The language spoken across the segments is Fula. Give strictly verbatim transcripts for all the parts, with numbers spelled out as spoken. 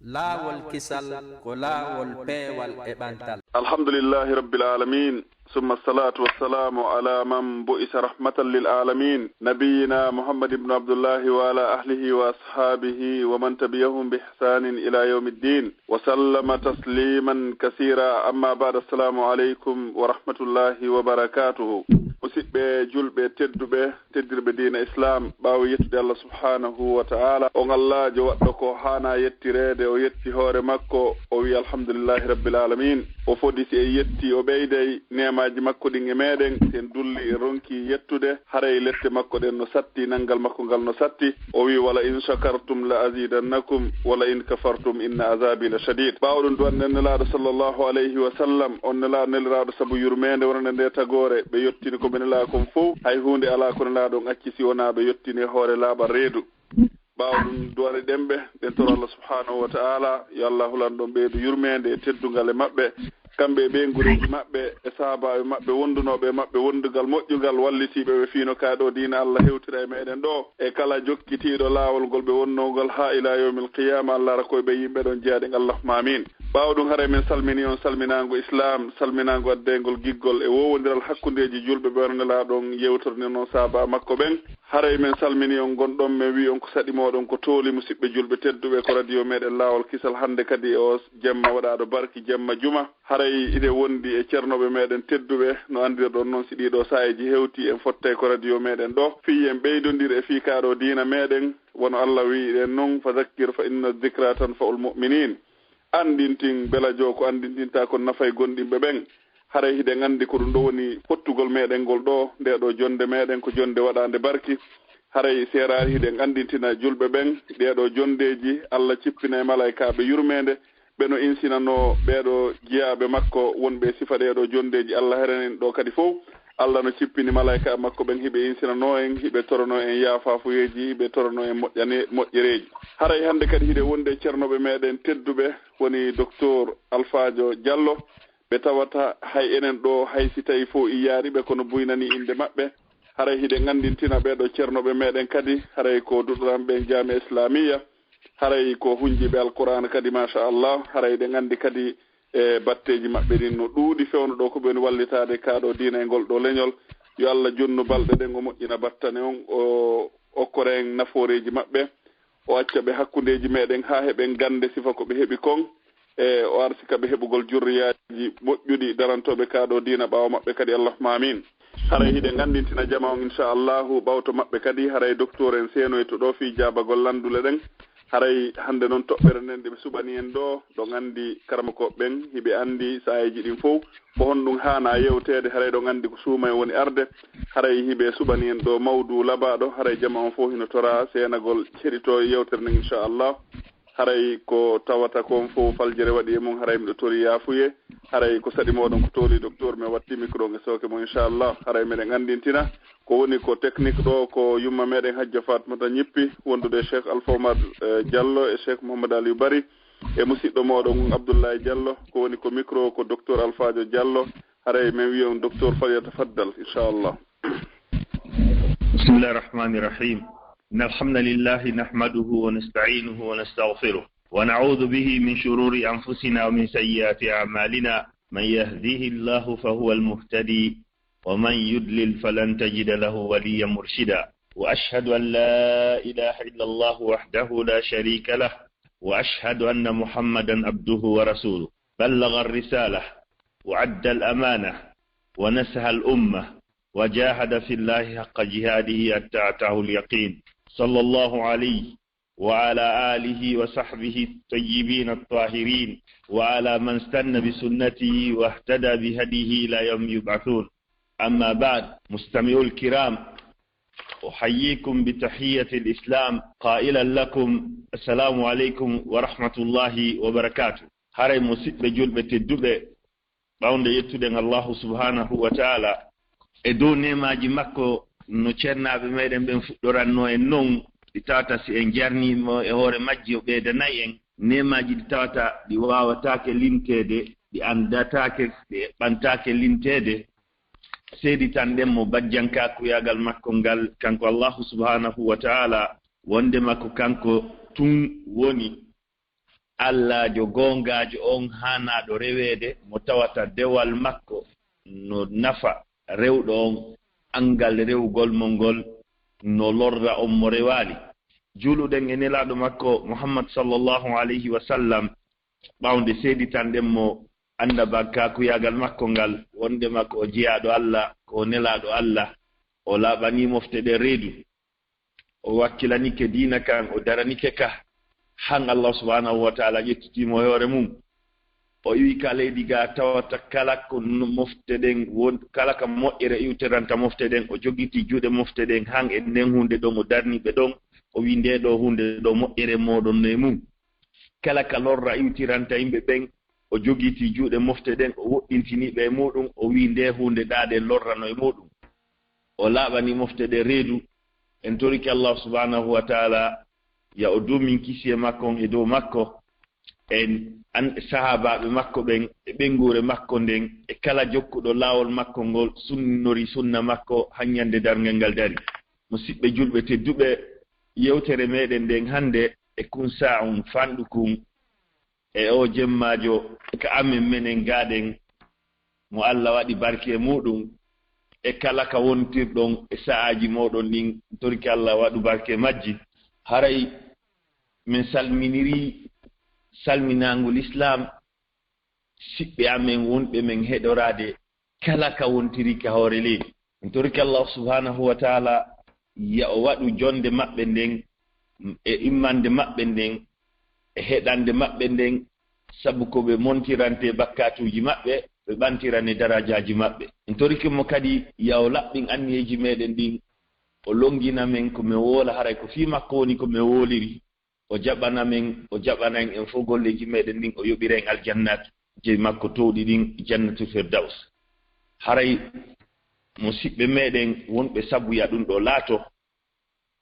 Laawol kisal ko laawol peewal e ɓantal. الحمد لله رب العالمين، ثم الصلاة والسلام على من بعث رحمة للعالمين، نبينا محمد بن عبد الله وعلى أهله وأصحابه ومن تبعهم بإحسان إلى يوم الدين، وسلم تسليما كثيرا. أما بعد، السلام عليكم ورحمة الله وبركاته. Musidɓe julɓe tedduɓe, teddirɓe diina Islaam, ɓaawo yettude Allah subhaanahu wa ta'ala, on Allaajo waɗɗo ko haana yettireede, o yetti hoore makko, o wi'i, "Alhamdulillahi Rabbil Aalamiin." O fodi si en yetti, o ɓeyday neemaaji makko ɗin e meɗen, si en dulli, en ronki yettude, haray lette makko ɗen no satti, nanngal makko ngal no satti. O wi'i, "Wala in shakartum la azidannakum, wala in kafartum inna azabi la shadid." Ɓaawo ɗum, du'an nden Nelaaɗo sallallahu alayhi wa sallam, on Nelaaɗo neliraaɗo sabu yurmeende wonande nde tagoore, ɓe yettini ko ɓe nelaa kon fow, hay huunde alaa ko Nelaaɗo on acci si wonaa ɓe yettini e hoore laaɓal reedu. Ɓaawo ɗum, du'ani ɗen ɓe, ɗen toro Allah subhaanahu wa ta'ala, yo Allah hulan ɗon ɓeydu yurmeende e teddungal e maɓɓe, kamɓe e ɓeynguureeji maɓɓe, e sahaabaaɓe maɓɓe, wondunooɓe e maɓɓe wondugal moƴƴungal, wallitiiɓe ɓe fii no kaa ɗoo diina Allah hewtira e meɗen ɗoo, e kala jokkitiiɗo laawol ngol ɓe wonnoo ngol haa ilaa yawmil qiyaama, Allah ara ko e ɓe yimɓe ɗon jeyaaɗen, Allahumma aamiin. Ɓaawo ɗum, haray men salminii on salminaango Islaam, salminaango addeengol giggol e woowondiral hakkundeeji julɓe ɓe, wano Nelaaɗo on yewtornoo sahaaba makko ɓen. Haray men salminii on, ngon ɗon, men wi'i on ko saɗi mooɗon, ko tooli, musiɓɓe julɓe tedduɓe, ko radio meɗen Laawol Kisal hannde kadi e oo jemma waɗaaɗo barki, jemma juma. Haray hiɗen wondi e ceernooɓe meɗen tedduɓe, no anndirɗon non, si ɗii ɗoo saa'iiji hewtii, en fottay ko radio meɗen ɗoo, fii en ɓeydondir e fii kaa ɗoo diina meɗen, wano Allah wi'i ɗen non, "Fa zakkir fa inna zikra tanfa'ul mu'minin." Anndintin, belajo ko anndintinta kon nafay gomɗinɓe ɓen. Haray hiɗen anndi ko ɗum ɗoo woni fottugol meɗen ngol ɗoo, ndee ɗoo jonnde meɗen ko jonnde waɗaande barki. Haray seeraali hiɗen anndintina julɓe ɓen, ɗee ɗoo jonndeeji, Allah cippinay malaykaaɓe yurmeende, ɓe no insinanoo ɓee ɗoo jiyaaɓe makko wonɓe e sifa ɗee ɗoo jonndeeji. Allah heren en ɗoo kadi fow, Allah no cippini malaykaaɓe makko ɓen, hiɓe insinanoo en, hiɓe toronoo en yaafaafuyeeji, hiɓe toronoo en moƴƴane-, moƴƴereeji. Haray hannde kadi hiɗen wondi e ceernooɓe meɗen tedduɓe, woni Doktor Alfaajo Jallo, ɓe tawata hay enen ɗoo, hay si tawii fow iyaari ɓe, kono buy nanii innde maɓɓe. Haray hiɗen anndintina ɓee ɗoo ceernooɓe meɗen kadi, haray ko duɗuranɓe en Jaami'a Islaamiya, haray ko hunnjiiɓe Alqur'aana kadi, machallah. Haray hiɗen anndi kadi e batteeji maɓɓe ɗin no ɗuuɗi fewndo ɗoo ko ɓe woni wallitaade kaa ɗoo diina e ngol ɗoo leñol. Yo Allah jonnu balɗe ɗen, o moƴƴina battane on, o okkora en nafooreeji maɓɓe, o acca ɓe hakkundeeji meɗen haa heɓen gannde sifa ko ɓe heɓi kon, e o arsika ɓe heɓugol jurriyaaji moƴƴuɗi darantooɓe kaa ɗoo diina ɓaawo maɓɓe kadi, Allahumma aamiin. Haray hiɗen anndintina jamaa on, inchallahu, ɓawto maɓɓe kadi, haray doktoor en seenoyto ɗoo fii jaabagol lanndule ɗen. Haray hannde non toɓɓere nden nde ɓe suɓani en ɗoo, ɗon anndi karamokooɓe ɓen, hiɓe anndi saa'iiji ɗin fow, ko honɗum haanaa yewteede, haray ɗon anndi ko suuma en woni arde, haray hiɓe suɓani en ɗoo mawduu labaaɗo, haray jamaa on fow hino toraa seenagol heɗitoo yewtere nden, inchallah. Haray ko tawata kon fow faljere waɗi e mum, haray miɗo torii yaafuyee. Haray ko saɗi mooɗon, ko tooli doktoor, mi watti micro on e sooke mon, inchallah. Haray meɗen anndintina ko woni ko technique ɗoo, ko yumma meɗen Hajja Fatmata Ñippi, wondude e Cheikh Alpha Oumar, eh, Diallo e Cheikh Mouhammad Aliou Bari, e musiɗɗo mooɗon Abdoulaye Diallo. Ko woni ko micro, ko doktoor Alfaajo Diallo. Haray men wi'a on, doktoor, falyatafaddal, inchallah. بسم الله الرحمن الرحيم. إن الحمد لله نحمده ونستعينه ونستغفره، ونعوذ به من شرور أنفسنا ومن سيئات أعمالنا. من يهده الله فهو المهتدي، ومن يضلل فلن تجد له وليا مرشدا. وأشهد أن لا إله إلا الله وحده لا شريك له، وأشهد أن محمدا عبده ورسوله. بلغ الرسالة، وأدى الأمانة، ونصح الأمة، وجاهد في الله حق جهاده حتى أتاه اليقين. صلى الله عليه وعلى آله وصحبه الطيبين الطاهرين، وعلى من استن بسنته واهتدى بهديه إلى يوم يبعثون. أما بعد، مستمعو الكرام، أحييكم بتحية الإسلام قائلا لكم: السلام عليكم ورحمة الله وبركاته. Haray, musiɓɓe julɓe tedduɓe, ɓawnde yettuɗen Allahu subhanahu wa ta'ala e dow neemaaji makko, no ceernaaɓe meɗen ɓen fuɗɗorannoo en non, ɗi tawata si en jarnii mo e hoore majji, o ɓeydanay en. Neemaaji ɗi tawata ɗi waawataake limteede, ɗi anndataake, ɗi eɓɓantaake limteede. Seeditanɗen mo bajjankaakuyaagal makko ngal, kanko Allahu subhanahu wa ta'ala, wonndema ko kanko tun woni Allaajo goongaajo on haanaaɗo reweede, mo tawata dewal makko no nafa rewɗo on, anngal rewugol mo ngol no lorra on mo rewaali. Juuluɗen e Nelaaɗo makko Muhammad sallallahu alayhi wa sallam, ɓawnde seeditanɗen mo annabaaku kaakuyagal makko ngal, wonde makko o jeyaaɗo Alla, ko o Nelaaɗo Alla, o laaɓanii mofte ɗen reedu. O wakkilanike diina kan, o daranike ka, han Allah subhanahu wa ta'ala ƴettiti mo e hoore mum. O iwi ka leydi ga, tawata kala ko no-, mofte ɗen won-, kala ka moƴƴere iwtiranta mofte ɗen, o jogiti juuɗe mofte ɗen, han e nden hunde ɗon o darni ɓe ɗon, o wi, "Nde ɗo hunde ɗo moƴƴere moɗon no e mum." Kala ka lorra iwtiranta yimɓe ɓen, o jogiti juuɗe mofte ɗen, o woɗɗintini ɓe e muɗum, o wi, "Nde hunde ɗa ɗe lorra no e muɗum." O laaɓani mofte ɗe reedu. En torike Allah subhanahu wa ta'ala, ya o duumin kisiye makko on e dow makko, en an, e sahaabaaɓe makko ɓen, e ɓeynguure makko nden, e kala jokkuɗo laawol makko ngol, sunnori sunna makko, han ɲande darngal ngal dari. Musiɓɓe julɓe tedduɓe, yewtere meɗen nden hande e kun saa'un fanɗu kun, e o jemmaajo ka amen menen gaaɗen, mo Allah waɗi barke e muɗum, e kala ka wontirɗon e sa'aaji moɗon ɗin, torki Allah waɗu barke e majji. Haray min salminiri salminaangu Lislaam, siɓɓe amen wonɓe men heɗoraade kala ka wontiri ka hoore leydi. En torike Allah subhanahu wa ta'ala, ya o waɗu jonde maɓɓe nden, e immande maɓɓe nden, e heɗande maɓɓe nden, sabu ko ɓe montirante bakkaatuuji maɓɓe, ɓe ɓantirane darajaaji maɓɓe. En torike mo kadi, ya o laɓɓin anniyeeji meɗen ɗin, o longina men ko men woola, haray ko fii makko woni ko men wooliri, o jaɓana men, o jaɓana en, en fof golleeji meɗen ɗin, o yoɓira en aljannat jeyi makko towɗi ɗin, Jannatul Firdaus. Haray musiɓɓe meɗen wonɓe sabu ya ɗum ɗo laato,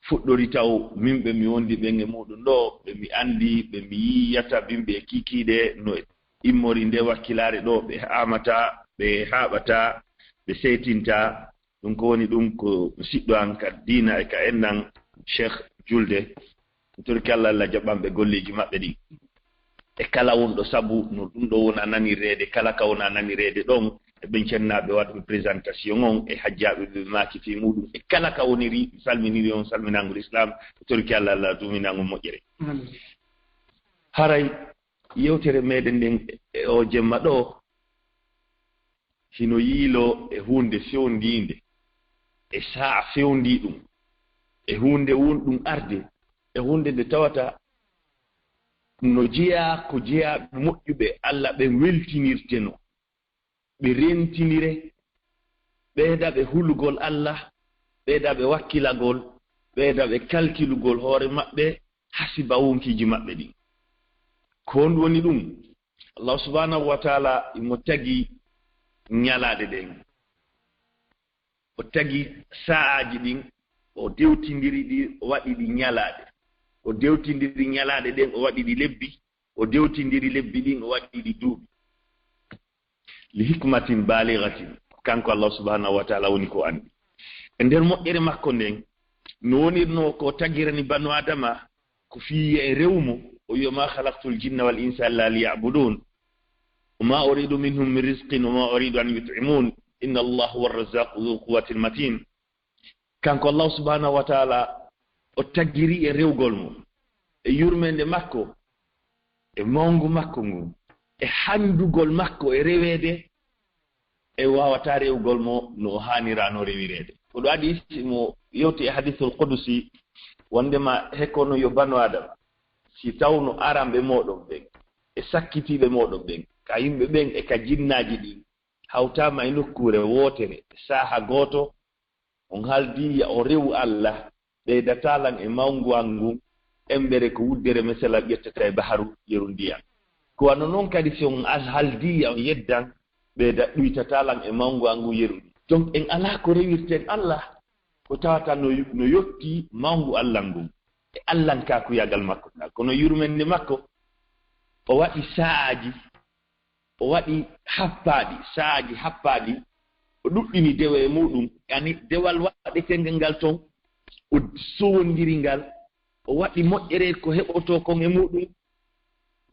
fuɗɗori taw min ɓe mi wondi ɓen e muɗum ɗo, ɓe mi andi, ɓe mi yiyata, bimbi e kikiiɗe no immori nde wakkilaare ɗo, ɓe haamata, ɓe haaɓata, ɓe seetinta. Ɗum ko woni ɗum ko siɗɗo an ka diina e ka enɗan, Cheikh Julde. Turki Allah, Allah jaɓan ɓe golleeji maɓɓe ɗin. E kala wonɗo sabu no ɗum ɗo wona nanireede, kala ka wona nanireede ɗon, e ɓen cennaaɓe waɗɓe présentation on, e hajjaaɓe ɓe maaki fii muɗum, e kala ka woniri, salminiri on salminaango Islam, e torki Allah, Allah duuminaango moƴƴere. Amin. Haray yewtere meɗen nden e o jemma ɗo, hino yiiloo e huunde fewndiinde, e sa'a fewndii ɗum, e huunde wonɗum arde, e huunde nde tawata no jeyaa ko jeyaaɓe moƴƴuɓe Allah ɓen weltinirtenoo. Ɓe rentinire, ɓeyda ɓe hulugol Allah, ɓeyda ɓe wakkilagol, ɓeyda ɓe kalkilugol hoore maɓɓe, hasiba wonkiiji maɓɓe ɗin. Ko honɗum woni ɗum? Allah subhanahu wa ta'ala imo tagi ɲalaaɗe ɗen. O tagi sa'aaji ɗin, o dewtindiri ɗi, o waɗi ɗi ɲalaaɗe. O dewtindiri ɲalaaɗe ɗen, o waɗi ɗi lebbi. O dewtindiri lebbi ɗin, o waɗi ɗi duuɓi. Li hikmatin balighatin. Kanko Allah subhanahu wa ta'ala woni ko anndi. E nder moƴƴere makko nden, no wonirno ko tagirani banu Adama, ko fii e rewu mo, o wi'a, "Ma khalaqtul jinna wal insa illa liya'budun. Wa ma uridu minhum min rizqin wa ma uridu an yut'imun. Inna Allah huwa ar-razzaqu dhul quwwatil matin." Kanko Allah subhanahu wa ta'ala, o tagiri e rewgol mo, e yurmeende makko, e mawngu makko ngun, e hanndugol makko e reweede, e waawataa rewgol mo no o haanirano rewireede. Ko ɗum adii si mo yewti e hadiisul qudusi, wonndema he kono yo banu Aadama, si tawno aranɓe mooɗon ɓen, e sakkitiiɓe mooɗon ɓen, ka yimɓe ɓen e ka jinnaaji ɗin, hawtaama e nokkuure wootere, e saaha gooto, on haldii ya o rewu Allah, ɓeydataa lan e mawngu an ngun, embere ko wuddere meselal ƴettata e baharu yeru ndiyan. Ko wano non kadi si on al-, haldii ya o yeddan, ɓeyda ɗuytataa lan e mawngu an ngun yeru ndi. Donc en alaa ko rewirten Allah, ko tawata no, no yotti mawngu Allah ngun, e Allahnkaakuyaagal makko ngal. Kono yurmende makko, o waɗi sa'aaji, o waɗi happaaɗi, sa'aaji happaaɗi, o ɗuɗɗini dewe e muɗum, yani dewal waɗeteengal ngal ton, o sowondiri ngal, o waɗi moƴƴere ko heɓotoo kon e muɗum,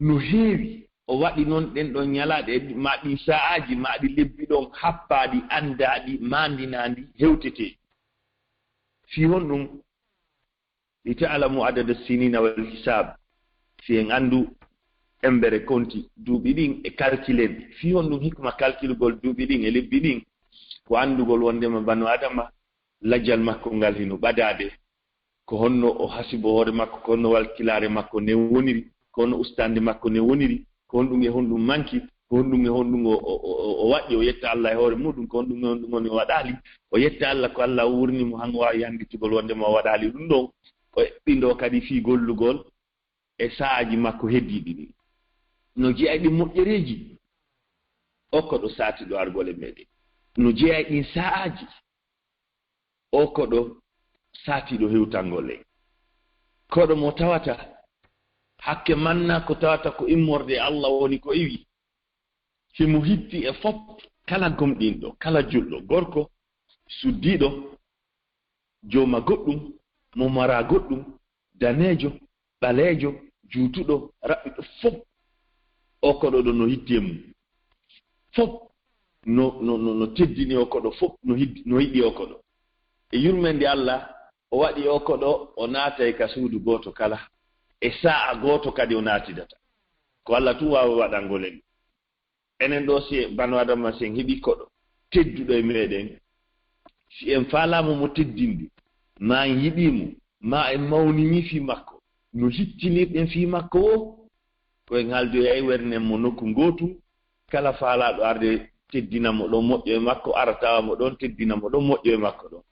no heewi. O waɗi noon ɗen ɗon ñalaaɗe ma ɗin sa'aaji ma ɗi lebbi ɗon happaaɗi, anndaaɗi, maandinaandi, hewteteeɗi. Fii honɗum? Li ta'lamu adada sinina wal hisab. Si en anndu embere konti duuɓi ɗin e kalkilen. Fii honɗum hikma kalkilugol duuɓi ɗin e lebbi ɗin? Ko anndugol wonndema banu Adama, lajal makko ngal hino ɓadaade. Ko honno o hasibo hoore makko, ko honno walkilaare makko nden woniri, ko honno ustaande makko nden woniri, ko honɗum e honɗum manki, ko honɗum e honɗum o, o, o, o waɗi, o yetta Allah e hoore muɗum, ko honɗum e honɗum woni o waɗaali, o yetta Allah ko Allah wurni mo han o waawi hannditugol wonndema o waɗaali ɗum ɗon, o eɓɓindoo kadi fii gollugol e sa'aaji makko heddiiɗi ɗin. No jeyaa e ɗin moƴƴereeji, o ko ɗo saatiiɗo argol e meɗen. No jeyaa e ɗin sa'aaji, o ko ɗo saatiiɗo hewtangol en. Koɗo mo tawata, hakke manna ko tawata ko immorde e Allah woni ko iwi. Himo hitti e fop kala gomɗinɗo, kala julɗo, gorko, suddiiɗo, jooma goɗɗum, mo mara goɗɗum, daneejo, ɓaleejo, juutuɗo, raɓɓiɗo, fop o koɗo ɗo no hitti e mum. Fop no, no, no, no teddini o koɗo, fop no hiddi, no yiɗi o koɗo. E yurmeende Allah, o waɗi o koɗo, o naatay ka suudu gooto kala. E sa'a gooto kadi o naatidata. Ko Allah tun waawi waɗangol en. Enen ɗo, si banu Adama, si en heɓi koɗo tedduɗo e meɗen, si en faalaama mo teddinde, ma en yiɗii mo, ma en mawnini fii makko, no hittinirɗen fii makko woo, ko en haaldoyay wernen mo nokku ngootu, kala faalaaɗo arde teddina mo ɗon moƴƴo e makko, ara tawa mo ɗon, teddina mo ɗon moƴƴo e makko ɗon.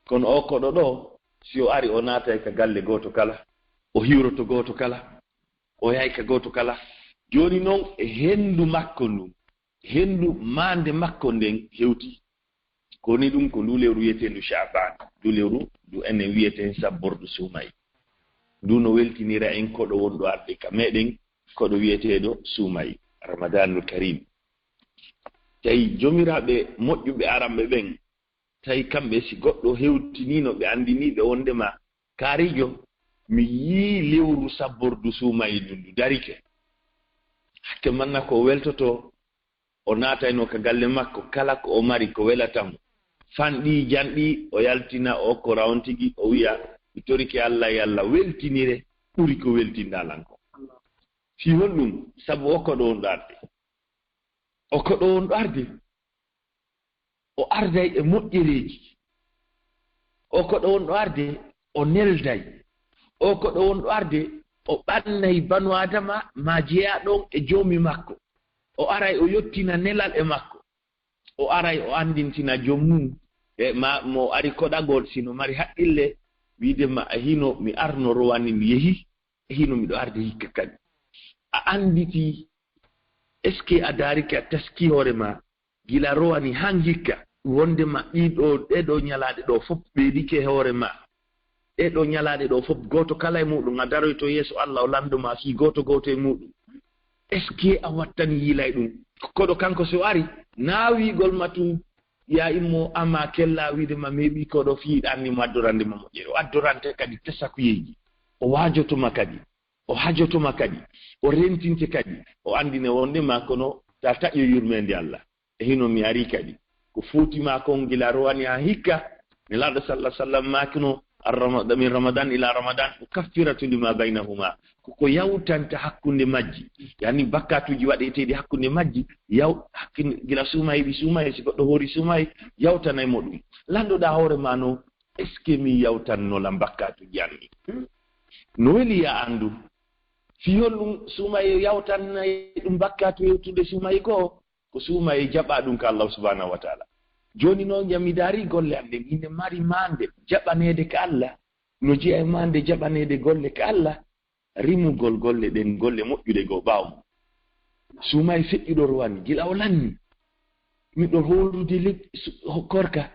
Kono o koɗo ɗo, si o ari, o naatay ka galle gooto kala, o hiwroto gooto kala, o yahay ka gooto kala. Jooni non, e henndu makko ndun, henndu maande makko nden hewti. Ko woni ɗum? Ko ndu lewru wiyeteendu Sha'ban. Ndu lewru ndu enen wiyeten sabbordu suumaye. Ndu no weltinira en koɗo wonɗo arde ka meɗen, koɗo wiyeteeɗo suumaye, Ramadanul Karim. Tawi joomiraaɓe moƴƴuɓe aranɓe ɓen, tawi kamɓe, si goɗɗo hewtiniino ɓe, anndiniiɓe wonndema, kaarijo, mi yii lewru sabbordu suumaye ndun, ndu darike. Hakke manna ko weltoto, o naatayno ka galle makko, kala ko o mari ko welata mo. Fanɗi, janɗi, o yaltina, o okko rawon tigi, o wiya, mi torike Allah, yo Allah weltinire ɓuri ko weltinɗaa lan kon. Fii honɗum? Sabu o koɗo wonɗo arde. O koɗo wonɗo arde. O arday e moƴƴereeji. O koɗo wonɗo arde, o nelday. O koɗo wonɗo arde, o ɓannay banu Aadama ma jeyaa ɗon e Joomi makko. O aray o yottina nelal e makko. O aray o anndintina joom mum, e ma, mo ari koɗagol, si no mari haqqille, wiide ma, e hino mi arno rowani mi yehi, e hino miɗo arde hikka kadi. A annditi, est-ce que a daarike, a taski hoore ma, gila rowani han hikka, wonde ma ɗiɗo, ɗeɗo ñalaaɗe ɗo fop ɓeydike e hoore ma? Ɗeɗo ñalaaɗe ɗo fop, gooto kala e muɗum a daroyto yeeso Allah, o lanndo ma fii gooto gooto e muɗum. Est-ce que a wattani yiilay ɗum? Koɗo kanko, si o ari, naa wiigol ma tun, ya immo ama kella wiide ma meeɓi koɗo fii ɗanni mo addorande ma moƴƴere. O addorante kadi tesakuyeeji. O waajoto ma kadi. O hajoto ma kadi. O rentinte kadi. O anndine wonde ma kono ta taƴo yurmeende Allah. E hino mi ari kadi. Ko foti ma kon gila rowani haa hikka. Nelaaɗo sallallahu alaihi wasallam maakino, "Ar-Ramad-, min Ramadan ila Ramadan, mukaffiratun lima bainahuma." Ko ko yawtanta hakkunde majji. Yani bakkaatuuji waɗeteeɗi hakkunde majji, yaw-, hakkunde, gila suumaye, ɗi suumaye, si goɗɗo hoori suumaye, yawtanay mo ɗum. Landoɗaa hoore ma no, "Est-ce que mi yawtanno lan bakkaatuuji an ɗi?" No weli ya anndu. Fii honɗum suumaye yawtannay ɗum bakkaatu yewtude suumaye goo? Ko suumaye jaɓaa ɗum ka Allah subhanahu wa ta'ala. Jooni noon, ya mi daari golle an ɗen, ine mari maande jaɓaneede ka Allah, no jeyaa e maande jaɓaneede golle ka Allah, rimugol golle ɗen, golle moƴƴuɗe goo ɓaawo mum. Suumaye feƴƴuɗo rowani, gila o lanni. Miɗo hoorude le-, su-, ho-, korka.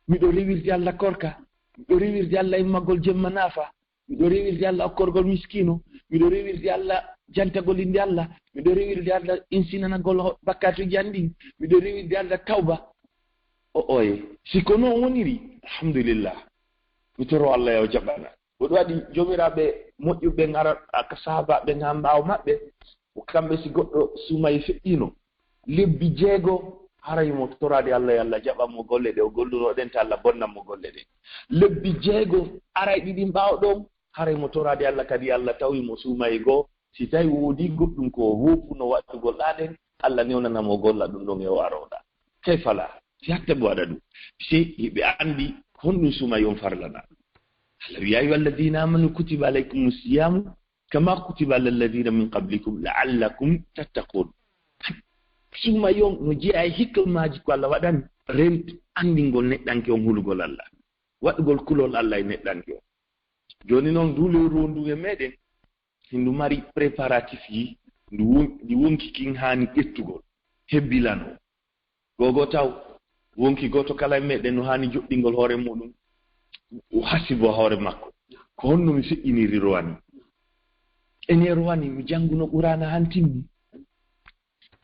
Miɗo rewirde Allah korka. Miɗo rewirde Allah immagol jemma naafa. Miɗo rewirde Allah okkorgol miskiino. Miɗo rewirde Allah jantagol innde Allah. Miɗo rewirde Allah insinanagol ho-, bakkaatuuji an ɗin. Miɗo rewirde Allah tawba. O oye. Si ko noon woniri, alhamdulillah. Mi toro Allah yo jaɓana. Ko ɗum waɗi joomiraaɓe moƴƴuɓe ngara ka sahaabaaɓe ɓen haa ɓaawo maɓɓe, ko kamɓe si goɗɗo suumaye feƴƴiino lebbi jeego, haray mo toraade Allah, yo Allah jaɓan mo golle ɗe o gollunoo ɗen, ta Allah bonnan mo golle ɗen. Lebbi jeego arayɗi ɗin ɓaawo ɗon, haray mo toraade Allah kadi, Allah tawi mo suumaye goo, si tawi woodii goɗɗum ko o hoofuno waɗugol ɗaa ɗen, Allah newnana mo golla ɗum ɗon e o arooɗa. Kayfa laa? Si hatta ɓe waɗa ɗum. Si hiɓe anndi honɗum suumaye on farlanaa. Allah wi'i, "يا أيها الذين آمنوا كتب عليكم الصيام كما كتب على الذين من قبلكم لعلكم تتقون." Suumaye on no jeyaa e hikmaaji ko Allah waɗani. Rent anndingol neɗɗanke on hulugol Allah. Waɗugol kulol Allah e neɗɗanke on. Jooni non, nduu lewru wondu e meɗen, hindu mari préparatif ji, ndu won-, ɗi wonki kin haani ƴettugol, hebbilanoo. Gogo taw, wonki gooto kala e meɗen no haani joɗɗingol hoore muɗum, o hasibo hoore makko. Ko honno mi feƴƴiniri rowani? Ene rowani mi jannguno Quraana han timmi?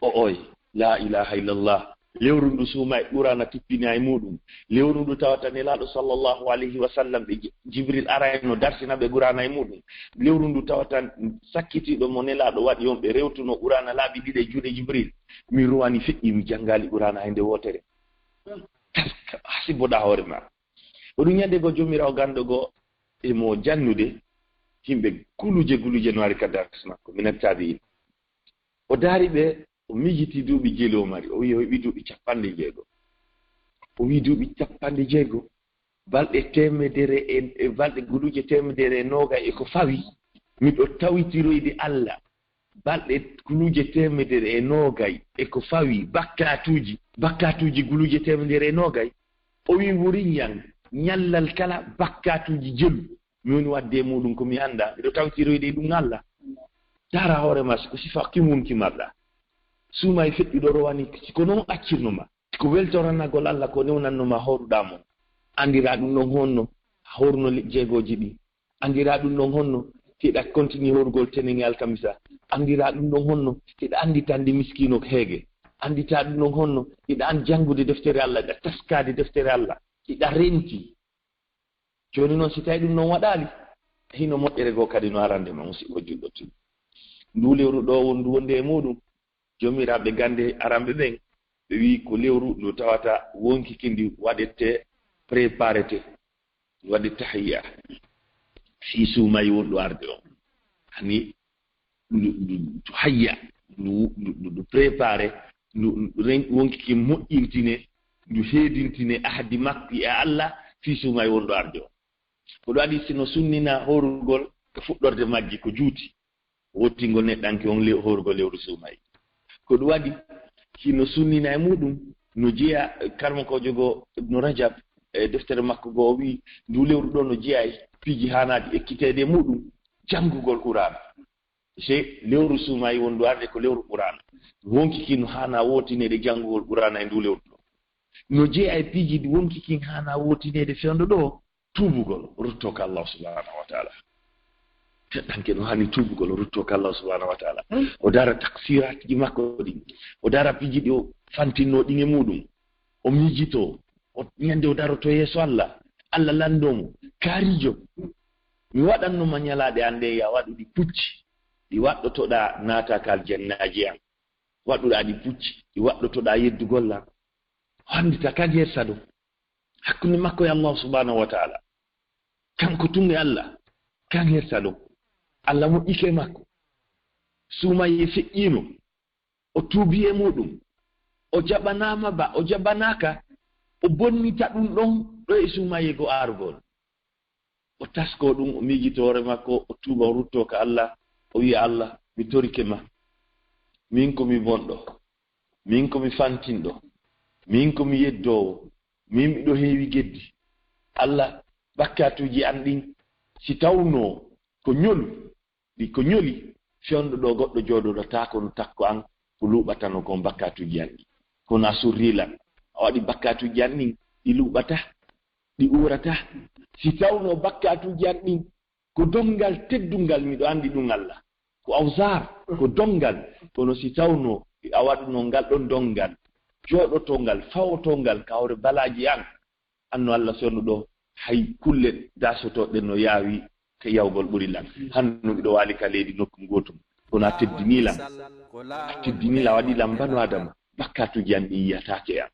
O oy, la ilaha illallah. Lewru ndu suumaye Quraana tippini e muɗum. Lewru ndu tawata Nelaaɗo sallallahu alayhi wa sallam ɓe Ji-, Jibril arayno darsina ɓe Quraana e muɗum. Lewru ndu tawata sakkitiiɗo mo Nelaaɗo waɗi on ɓe rewtuno Quraana laabi ɗiɗi e juuɗe Jibril. Mi rowani feƴƴi mi janngaali Quraana hay nde wootere. Hasiboɗaa hoore ma. O ɗum ñande goo Joomiraawo ganndo goo e mo jannude yimɓe guluje guluje no ari ka dars makko. Min attabi'in. O daari ɓe, o miijiti duuɓi jeli o mari, o wi'i o heɓi duuɓi capanɗe jeego. O wi'i duuɓi capanɗe jeego, balɗe teemedere e, e balɗe guluje teemedere e noogay e ko fawi, miɗo tawitiroyde Allah. Balɗe guluje teemedere e noogay e ko fawi, bakkaatuuji, bakkaatuuji guluje teemedere e noogay. O wi'i wuriñan ñallal kala bakkaatuuji jelu. Mi woni waɗde e muɗum ko mi anndaa, miɗo tawtiroyde e ɗum Allah. Daara hoore ma, si ko sifa kimun ki marɗa. Suumaye feƴƴuɗo rowani, si ko non accirno ma. Ko weltoranagol Allah ko newnanno ma hooruɗaa mo. Anndiraa ɗum ɗon honno hooruno le-, jeegooji ɗi. Anndiraa ɗum ɗon honno hiɗa continue hoorugol tenen e alkamisa. Anndiraa ɗum ɗon honno hiɗa anndi tandi miskiino heege. Annditaa ɗum ɗon honno hiɗa an janngude deftere Allah, hiɗa taskaade deftere Allah, hiɗa renti. Jooni non, si tawi ɗum non waɗaali, hino moƴƴere goo kadi no arande ma, musiɗɗo julɗo tun. Ndu lewru ɗoo wondu wonde e muɗum, joomiraaɓe gannde aranɓe ɓen, ɓe wi'i ko lewru ndu tawata wonki kin ndi waɗete, préparete, ndi waɗe tahiyya. Fii suumaye wonɗo arde on. Hani ndu, ndu, ndu hayya, ndu, ndu, ndu, ndu préparé, ndu, ndu ren-, wonki ki moƴƴintine, ndu heedintine ahdi makko e Allah, fii suumaye wonɗo arde on. Ko ɗum waɗi si no sunnina hoorugol e fuɗɗorde majji ko juuti, wottingol neɗɗanke on le-, hoorugol lewru suumaye. Ko ɗum waɗi si no sunnina e muɗum, no jeya, eh, karmokoojo goo Ibnu Rajab, e deftere makko goo, o wi'i, ndu lewru ɗoo no jeya e piiji haanaaɗi ekkiteede e muɗum, janngugol Quraana. Se lewru suumaye wondu arde ko lewru Quraana. Wonki kin no haana wootineede janngugol Quraana e ndu lewru ɗoo. No jeya e piiji ɗi wonki kin haana wootineede fewndo ɗoo, tuubugol, ruttoo ka Allah subhanahu wa ta'ala. Neɗɗanke no haani tuubugol, ruttoo ka Allah subhanahu wa ta'ala. O daara taksiraatiji makko ɗin. O daara piiji ɗi o fantinnoo ɗin e muɗum. O miijitoo. O, ñande o daroto yeeso Allah. Allah lanndoo mo. Kaarijo, mi waɗanno ma ñalaaɗe an ɗe, yo a waɗu ɗi pucci. Ɗi waɗɗotoɗaa naata ka aljannaaji an. Waɗuɗaa ɗi pucci. Ɗi waɗɗotoɗaa yeddugol lan. O anndita kan hersa ɗum. Hakkunde makko e Allah subhanahu wa ta'ala. Kanko tun e Allah. Kan hersa ɗum. Allah moƴƴike makko. Suumaye feƴƴiino. O tuubi e muɗum. O jaɓanaama ba, o jaɓanaaka. O bonnita ɗum ɗon ɗo e suumaye goo argol. O taskoo ɗum, o miijitoo hoore makko, o tuuba, o ruttoo ka Allah. O wi'a, "Allah, mi torike ma. Min ko mi bonɗo. Min ko mi fantinɗo. Min ko mi yeddoowo. Min miɗo heewi geddi. Allah, bakkaatuuji an ɗin, si tawnoo ko ñolu, ɗi ko ñoli, fewndo ɗoo goɗɗo jooɗoɗo taa kono takko an, ko luuɓatanoo kon bakkaatuuji an ɗin. Kono a surrii lan. A waɗi bakkaatuuji an ɗin, ɗi luuɓataa, ɗi uurataa. Si tawnoo bakkaatuuji an ɗin ko donngal teddungal, miɗo anndi ɗum Allah. Ko awsar, ko donngal. Kono si tawnoo a waɗunoo ngal ɗon donngal, jooɗotongal, fawotongal ka hoore balaaji an, anno Allah sonnuɗo, hay kulle daasotooɗe no yaawi ka yawgol ɓuri lan. Hannu miɗo waali ka leydi nokku gootum. Kono a teddinii lan. A teddinii lan, a waɗii lan banu Adama. Bakkaatuuji an ɗin yiyataake e an.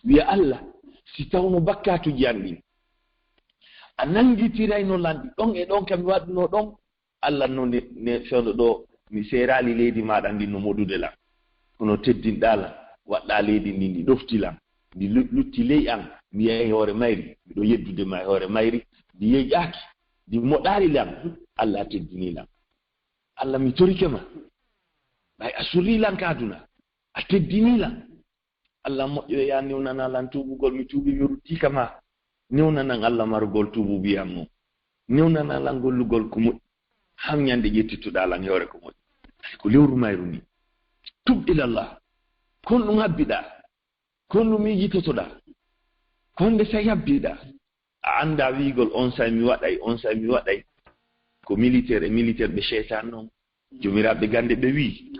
Wi'a Allah, si tawno bakkaatuuji an ɗin, a nanngitirayno lan ɗi ɗon e ɗon ka mi waɗunoo ɗon, Allah no ne, ne fewndo ɗo, mi seeraali leydi maaɗa ndin no moɗude lan. Kono teddinɗaa lan, waɗɗaa leydi ndin ndi ɗofti lan, ndi lu-, lutti ley an, mi yahi hoore mayri, miɗo yeddude ma e hoore mayri, ndi yeƴƴaaki, ndi moɗaali lan, Allah a teddinii lan. Allah mi torike ma, ɓay a surrii lan ka aduna, a teddinii lan. Allah moƴƴo, ya newnana lan tuubugol, mi tuubi, mi ruttii ka ma. Newnanan Allah marugol tuubuubi an on. Newnanan lan gollugol ko moƴƴi. Han ñande ƴettitoɗaa lan e hoore ko moƴƴi. Ay, ko lewru mayru ni. Tub ilallah. Kon ɗum habbiɗaa. Kon ɗum miijitotoɗaa. Kon nde say habbiɗaa. A anndaa wiigol on say mi waɗay, on say mi waɗay. Ko militaire e militaire ɓe seytaan non. Joomiraaɓe gannde ɓe wi'i,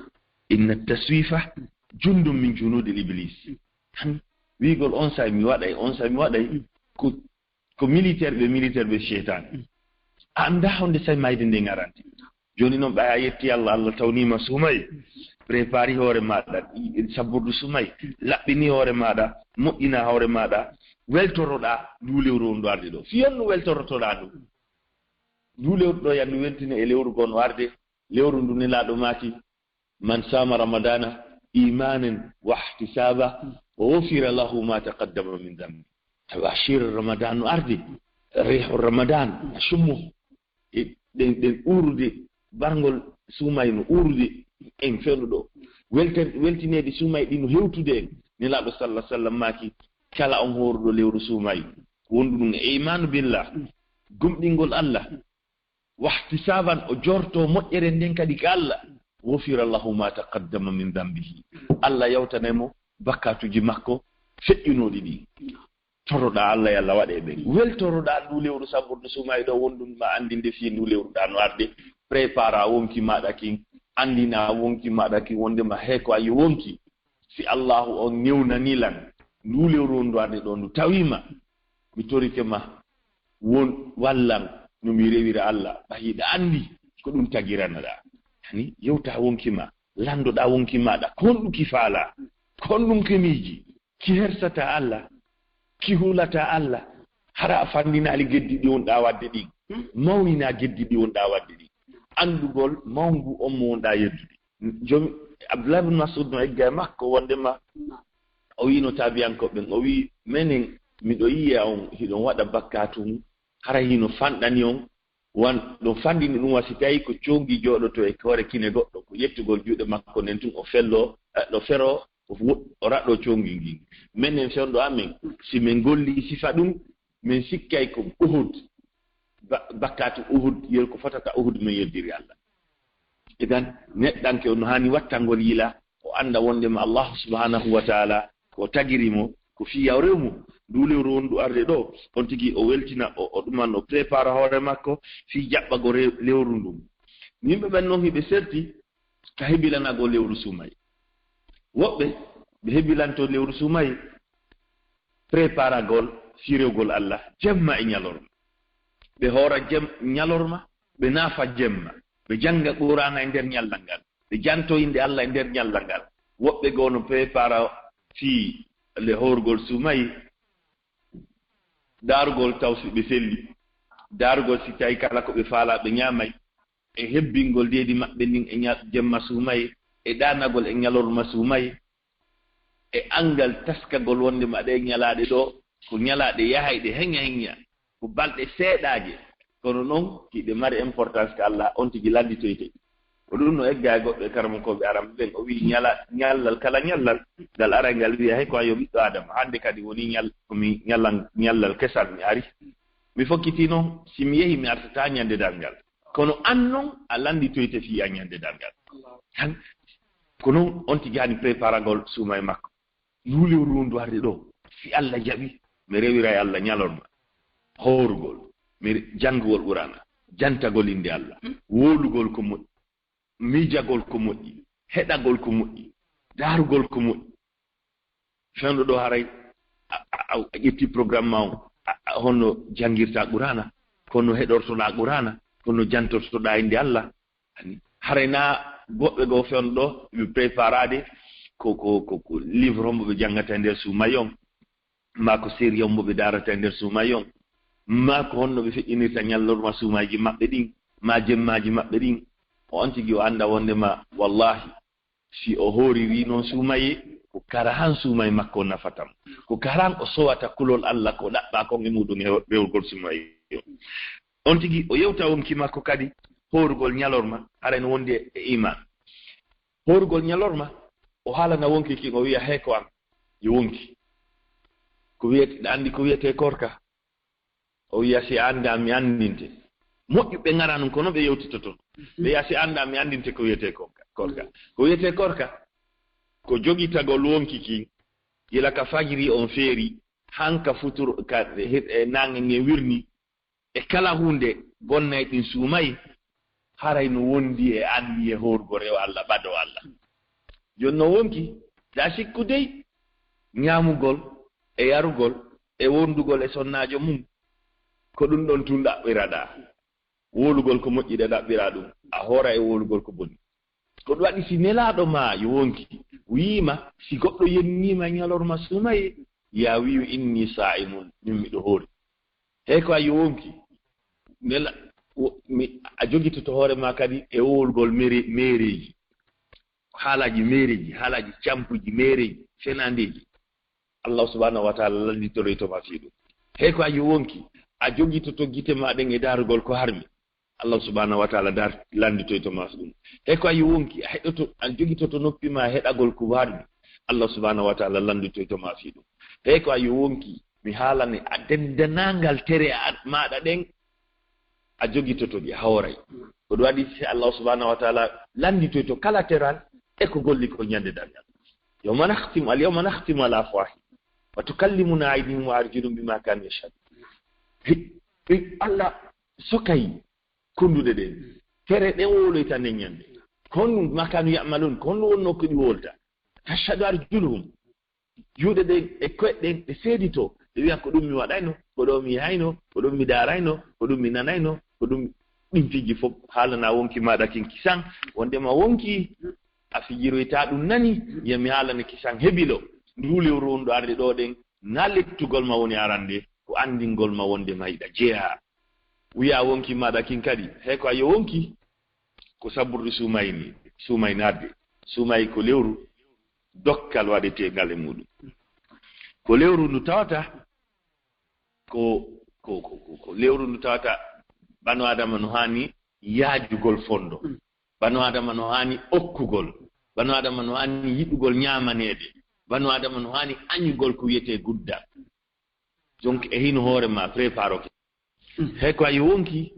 "Inna taswifa jundun min junudil iblis." Tan wiigol on say mi waɗay, on say mi waɗay, ko, ko militaire ɓe, militaire ɓe seytaan. A anndaa honde say mayde nde ŋarante. Jooni non ɓay a yetti Allah, Allah tawniima suumay. Prépari hoore maaɗa, sabbordu suumay. Laɓɓini hoore maaɗa, moƴƴina hoore maaɗa. Weltoroɗaa ndu lewru on ndu arde ɗo. Fii honno weltorotoɗaa ndu? Ndu lewru ɗo, ya ndu weltina e lewru goo no arde. Lewru ndu Nelaaɗo maaki, "Man sama Ramadana imanan wa ihtisaba, ghufira lahu ma taqaddama min dhanbi." Tawa shehru Ramadan no arde, riihu Ramadan, shummu. E ɗen, ɗen uurude, barngol suumay no uurude, en fewndo ɗo. Welte-, weltineede suumay ɗi no hewtude en. Nelaaɗo sallallahu alaihi wasallam maaki, kala on hooruɗo lewru suumay, wondu ɗum e imaanu billah, gomɗingol Allah, wahtisaban, o jorto moƴƴere nden kadi ka Allah, ghufira lahu ma taqaddama min dhanbihi. Allah yawtanay mo bakkaatuji makko feƴƴunooɗi ɗi. Toroɗaa Allah, yo Allah waɗe ɓen. Weltoroɗaa ndu lewru sabbordu suumay ɗo, wonɗun ma anndinde fii ndu lewru ɗa no arde. Prépara wonki maɗa kin, anndina wonki maɗa kin wonde ma he ko ayi wonki. Si Allahu on newnani lan ndu lewru on ndu arde ɗo, ndu tawima, mi torike ma, won wallan no mi rewira Allah, ɓay hiɗa anndi ko ɗum tagiranaɗa. Ani, yewta wonki ma, lanndoɗa wonki maɗa, ko honɗun ki faala, ko honɗun ki miiji, ki hersata Allah, ki hulata Allah, hara a fanndinaali geddi ɗi wonɗa waɗde ɗin, mawnina geddi ɗi wonɗa waɗde ɗin, anndugol mawngu on mo wonɗa yeddude. Jom, Abdullah ibn Mas'ud no egga e makko wondema o wi'no taabiyankoɓe ɓen, o wi'i, "Menen, miɗo yi'a on hiɗon waɗa bakkaatu, hara hino fanɗani on, wan ɗon fanɗini ɗum wa si tawi ko coongi jooɗoto e hoore kine goɗɗo, ko ƴettugol juuɗe makko nden tun o fello, eh, ɗo fero, o wo-, o raɗɗo coongi ngin. Menen fewndo amen, si men golli sifa ɗum, men sikkay ko Uhud, ba-, bakkaatu Uhud, yer ko fotata Uhud men yeddiri Allah." Idan, neɗɗanke on no haani wattangol yila, o annda wondema Allahu subhanahu wa ta'ala ko tagiri mo, ko fii yaw rew mo. Ndu lewru wondu arde ɗo, on tigi o weltina, o, o ɗuman, o prépara hoore makko fii jaɓɓagol re-, lewru ndun. Yimɓe ɓen non hiɓe serti ka hebilanagol lewru suumay. Woɓɓe ɓe hebilanto lewru suumay, préparagol fii rewgol Allah jemma e ñalorma. Ɓe hoora jem-, ñalorma, ɓe naafa jemma, ɓe jannga Qur'aana e nder ñallal ngal, ɓe janto innde Allah e nder ñallal ngal. Woɓɓe goo no prépara fii le hoorgol suumay, daarugol taw si ɓe selli, daarugol si tawi kala ko ɓe faala ɓe ñaamay, e hebbingol deedi maɓɓe ndin e ña-, jemma suumay, e ɗaanagol e ñalorma suumay, e anngal taskagol wondema ɗee ñalaaɗe ɗo ko ñalaaɗe yahayɗe heña heña, ko balɗe seeɗaaje, kono non hiɗe mari importance ka Allah, on tigi lannditoyte. Ko ɗum no egga e goɗɗo e karamokooɓe Arab ɓen, o wi'i ñala-, ñallal kala ñallal, ngal aray ngal wi'a, "Hey, ko a yo ɓiɗɗo Adama, hannde kadi woni ñal-, ko mi ñallan-, ñallal kesal mi ari. Mi fokkiti non, si mi yehi mi artata ñande darngal." Kono an non, a lannditoyte fii an ñande darngal. Tan, ko non on tigi haani préparagol suumay makko. Ndu lewru wondu arde ɗo, si Allah jaɓi, mi rewira e Allah ñalorma, hoorugol, mi re-, janngugol Qur'aana, jantagol innde Allah, wowlugol ko moƴƴi, miijagol ko moƴƴi, heɗagol ko moƴƴi, daarugol ko moƴƴi. Fewndo ɗo haray a, a, a, a ƴetti programme ma on, a, a, honno janngirta Qur'aana, kono heɗortoɗaa Quraana, kono jantortoɗaa innde Allah. Ani, haray na goɓɓe goo fewndo ɗo, ɓe préparaade ko, ko, ko, ko livre hombo ɓe janngata e nder suumaye on, maa ko série hombo ɓe daarata e nder suumaye on, maa ko honno ɓe feƴƴinirta ñallorma suumayji maɓɓe ɗin, maa jemmaaji maɓɓe ɗin. On tigi o annda wonndema, wallaahi, si o hooririi noon suumaye, ko karahan suumaye makko nafata mo. Ko karahan o sowata kulol Allah ko ɗaɓɓaa kon e muɗum e rewugol suumaye on. On tigi o yewta wonki makko kadi, hoorugol ñalorma, haray no wondi e iman. Hoorugol ñalorma, o haalana wonki kin, o wiya, "Hey ko an, yo wonki. Ko wiyete, ɗa anndi ko wiyete korka?" O wiya, "Si a anndaa, mi anndinte." Moƴƴuɓe ngara nun, kono ɓe yewtitoto. Ɓe wiya, "Si a anndaa, mi anndinte ko wiyete korka." Korka. Ko wiyete korka, ko jogitagol wonki kin, gila ka fajiri on feeri, hanka futur, ka he-, e naange nge wirni, e kala huunde gonnay ɗin suumay, haray no wondi e anniye hoorgo rewo Allah, ɓado Allah. Jooni no wonki, da sikku dey, ñaamugol, e yarugol, e wondugol e sonnaajo mum, ko ɗum ɗon tun ɗaɓɓiraɗaa. Wowlugol ko moƴƴi ɗe ɗaɓɓiraa ɗum, a hoora e wowlugol ko boni. Ko ɗum waɗi si Nelaaɗo maa yo wonki wiima, si goɗɗo yenniima ñalorma suumaye, ya wiyu, "Inni saa'imun, min miɗo hoori." Hey ko a yo wonki, Nela-, wo-, mi, a jogitoto hoore maa kadi e wowlugol mere-, meereeji, haalaaji meereeji, haalaaji campuuji, meereeji, fenaandeeji. Allah subhanahu wa ta'ala lannditoroyto ma fii ɗum. Hey ko a yo wonki, a jogitoto gite maa ɗen e daarugol ko harmi. Allah subhanahu wa ta'ala dar-, lannditoyto ma fii ɗum. Hey ko a yo wonki, a heɗoto, a jogitoto noppi maa heɗagol ko harmi. Allah subhanahu wa ta'ala lannditoyto ma fii ɗum. Hey ko a yo wonki, mi haalane a denndaangal tere a-, maaɗa ɗen, a jogitoto ɗi, a hooray. Ko ɗum waɗi si Allah subhanahu wa ta'ala lannditoyto kala teral e ko golli ko ñande darngal. "Yawma nakhtimu, al yawma nakhtimu ala afwahihim wa tukallimuna aydihim wa arjuluhum bima kanu yashhadun." Hi-, hi-, Allah sokay kunduɗe ɗen. Tere ɗen wowloyta nden ñande. Ko honɗum ma kanu ya'malun, ko honɗum wonno ko ɗi wowlata. Tashhadu arjuluhum. Juuɗe ɗen e ko'e ɗen ɗe seedito, ɗe wi'a, "Ko ɗum mi waɗayno, ko ɗo mi yahayno, ko ɗum mi daarayno, ko ɗum mi nanayno, ko ɗum." Ɗin piiji fof haalana wonki maaɗa kin kisan, wondema wonki a fijiroyta ɗum nani, ya mi haalane kisan hebilo. Ndu lewru wondu arde ɗo ɗen, na lettugol ma woni arande, ko anndingol ma wondema hiɗa jeyaa. Wi'a wonki maaɗa kin kadi, hey ko a yo wonki, ko saburɗo suumay ni, suumay naatde. Suumay ko lewru dokkal waɗeteengal e muɗum. Ko lewru ndu tawata ko, ko, ko, ko, ko lewru ndu tawata ɓano Adama no haani yaajugol fondo. Ɓano Adama no haani okkugol. Ɓano Adama no haani yiɗugol ñaamaneede. Ɓano Adama no haani añugol ko wiyetee gudda. Donc, e hino hoore ma, préparoke. Hey ko a yo wonki,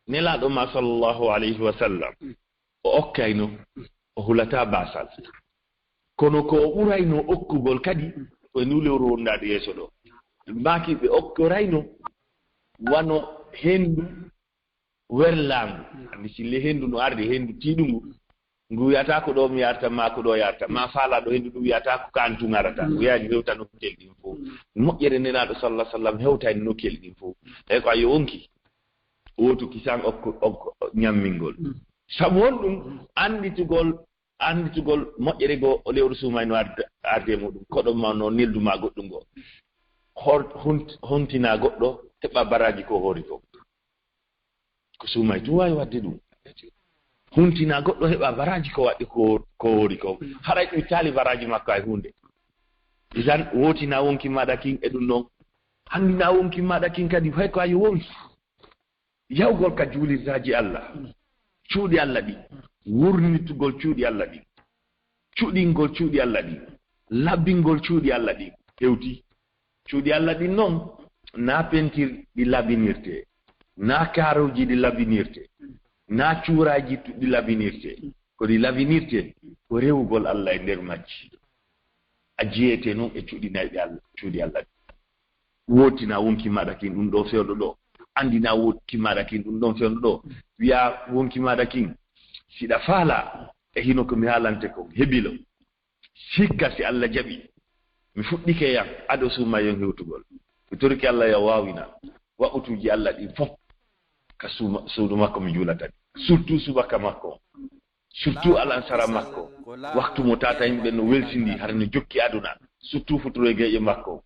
Nelaaɗo ma sallallahu alayhi wa sallam, o okkayno, o hulata baasal. Kono ko o ɓurayno okkugol kadi, ko e ndu lewru wondaade yeeso ɗo. Mbaaki ɓe okkorayno wano henndu werlaangu. Anndi si le henndu no arde, henndu tiiɗungu, ngu wiyata ko ɗo mi yarta, ma ko ɗo yarta, ma faala ɗo henndu ɗum wiyata ko kaan tun arata. Ngu yaani hewta nokkel ɗin fof. Moƴƴere Nelaaɗo sallallahu alaihi wa sallam hewtayno nokkel ɗin fof. Tawi ko a yo wonki, wootu kisan okko, okko ñammingol. Sabu honɗum? Annditugol, annditugol moƴƴere goo o lewru suumayno arde, arde e muɗum. Koɗo ma no neldu ma goɗɗum goo. Hor-, hunt-, hontina goɗɗo, heɓa baraaji ko hoori ko. Ko suumay tun waawi waɗde ɗum. Huntina goɗɗo heɓa baraaji ko waɗi ko, ko hoori ko. Haray ɗum taali baraaji makko hay huunde. Idan, wootina wonki maaɗa kin e ɗum ɗon. Anndina wonki maaɗa kin kadi, hay ko a yo wonki. Yahugol ka juulirtaaji Allah, cuuɗi Allah ɗin, wurnitugol cuuɗi Allah ɗin, cuɗingol cuuɗi Allah ɗin, labbingol cuuɗi Allah ɗin, hewti. Cuuɗi Allah ɗin non, na pentir ɗi labinirte, na kaaruuji ɗi labinirte, na cuuraaji tu-, ɗi labinirte. Ko ɗi labinirte, ko rewugol Allah e nder majji. A jeyeete non e cuɗinayɓe Allah, cuuɗi Allah ɗin. Wootina wonki maaɗa kin ɗum ɗo fewndo ɗo. Anndina wonki maaɗa kin ɗum ɗon fewndo ɗo. Wiya wonki maaɗa kin, siɗa faala e hino ko mi haalante kon, hebilo. Sikka si Allah jaɓi, mi fuɗɗike yan ado suumayon hewtugol. Mi torike Allah yo waawina waɓutuuji Allah ɗin fof. ka suudu makko mi juulata, surtout subaka makko, surtout alansara makko, waktu mo tata yimɓe no welsindi hara no jokki aduna, surtout futuro e geeƴe makko.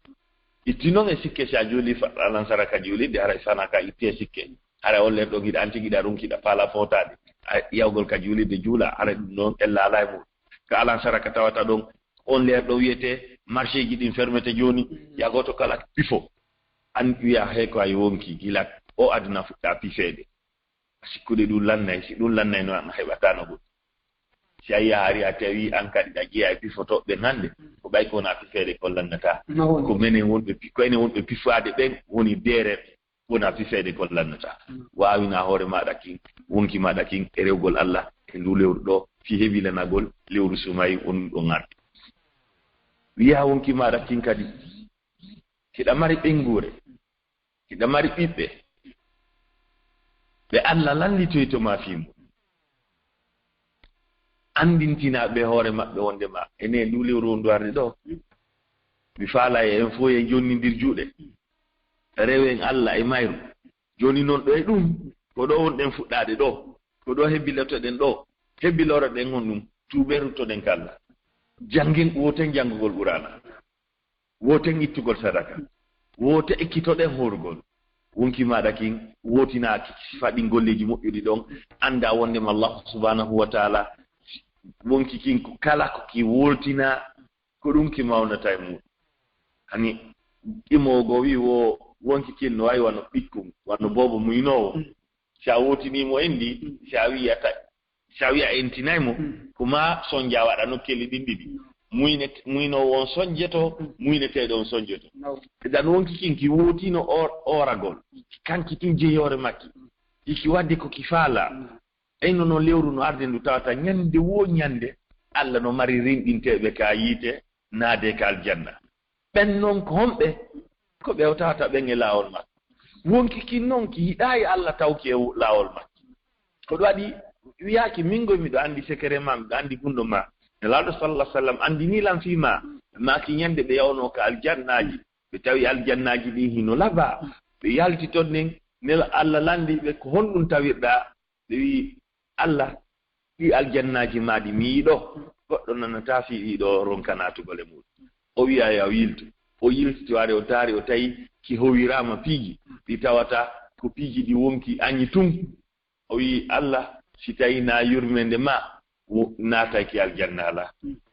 Itti noon e sikke, si a juuli alansara ka juulirde, hara e sana ka itti e sikke. Hara on ler ɗo giɗa anti giɗa runkiɗa faala footaade, a yawgol ka juulirde juula, hara ɗum noon ella alaa e mum. Ka alansara ka tawata ɗon, on ler ɗo wiyete marché ji ɗin fermete jooni, ya gooto kala pifo. An wiya hey ko ay wonki gila o aduna fuɗɗa pifeede. Sikkude ɗum lannay, si ɗum lannay no an heɓatano goɗɗum. Si a yaha hari a tawi an kadi ɗa jeeya e pifotooɓe ɓen hannde, ko ɓay ko wona pifeede kon lannata. Ko menen wonɓe pi-, ko enen wonɓe pifaade ɓen woni deereɓe, wona pifeede kon lannata. Waawina hoore maaɗa kin, wonki maaɗa kin e rewgol Allah e ndu lewru ɗo, fii hebilanagol lewru sumay wonɗo ngardi. Wiya wonki maaɗa kin kadi, hiɗa mari ɓeynguure, hiɗa mari ɓiɓɓe ɓe Allah lallitoyto ma fii mum. Anndintinaa ɓe hoore maɓɓe wonde ma, ene ndu lewru wondu arde ɗo, mi faala e en fof en jonnindir juuɗe, rewen Allah e mayru. Jooni noon ɗo e ɗum, ko ɗo wonɗen fuɗɗaade ɗo, ko ɗo hebbilotoɗen ɗo, hebbiloroɗen on ɗum, tuuben ruttoɗen ka Allah. Janngen, wooten janngugol Quraana. Wooten ittugol sadaka. Woote ekkitoɗen hoorugol. Wonki maaɗa kin wootinaaki, sifa ɗin golleeji moƴƴuɗi ɗon, annda wonde ma Allah subhanahu wa taala, wonki kin ko kala ko ki wootina, ko ɗum ki mawnata e muɗum. Hani, ɗimowo goo wi wo wonki kin no wayi wano ɓikkun, wano boobo muynoowo. Si a wootini mo enndi, si a wi'i a ta-, si a wi'i a entinay mo, ko maa sonja waɗa nokkeeli ɗin ɗiɗi. Muyne-, muynoowo on sonjeto, muyneteeɗo on sonjeto. Edan wonki kin ki wootino or-, ooragol. Kanki tun jeyi hoore makki. Iki wadde ko ki faala. Eyno noon lewru no arde ndu tawata ñande wo ñande, Allah no mari rinɗinteeɓe ka yiite, naade ka aljanna. Ɓen noon ko honɓe? Ko ɓe o tawata ɓen e laawol makko. Wonki kin noon ki yiɗaayi Allah tawki e laawol makko. Ko ɗum waɗi wiyaaki, min goy miɗo anndi sekere ma, miɗo anndi gunndo ma. Nelaaɗo sallallahu alaihi wasallam anndini lan fii ma, maaki ñande ɓe yawnoo ka aljannaaji, ɓe tawi aljannaaji ɗin hino labaa, ɓe yalti ton nden, nela Allah lanndi ɓe, ko honɗum tawirɗaa? Ɓe wi'i, Allah, ɗi aljannaaji maa ɗi mi yiɗo, goɗɗo nanataa fii ɗiɗo ronka naatugol e muɗum. O wi'a, yo a yiltu. O yilti, o ari, o taari, o tawi ki howiraama piiji ɗi tawata ko piiji ɗi wonki añi tun. O wi'i, Allah, si tawi naa yurmeende maa wo-, naatay ki aljanna alaa.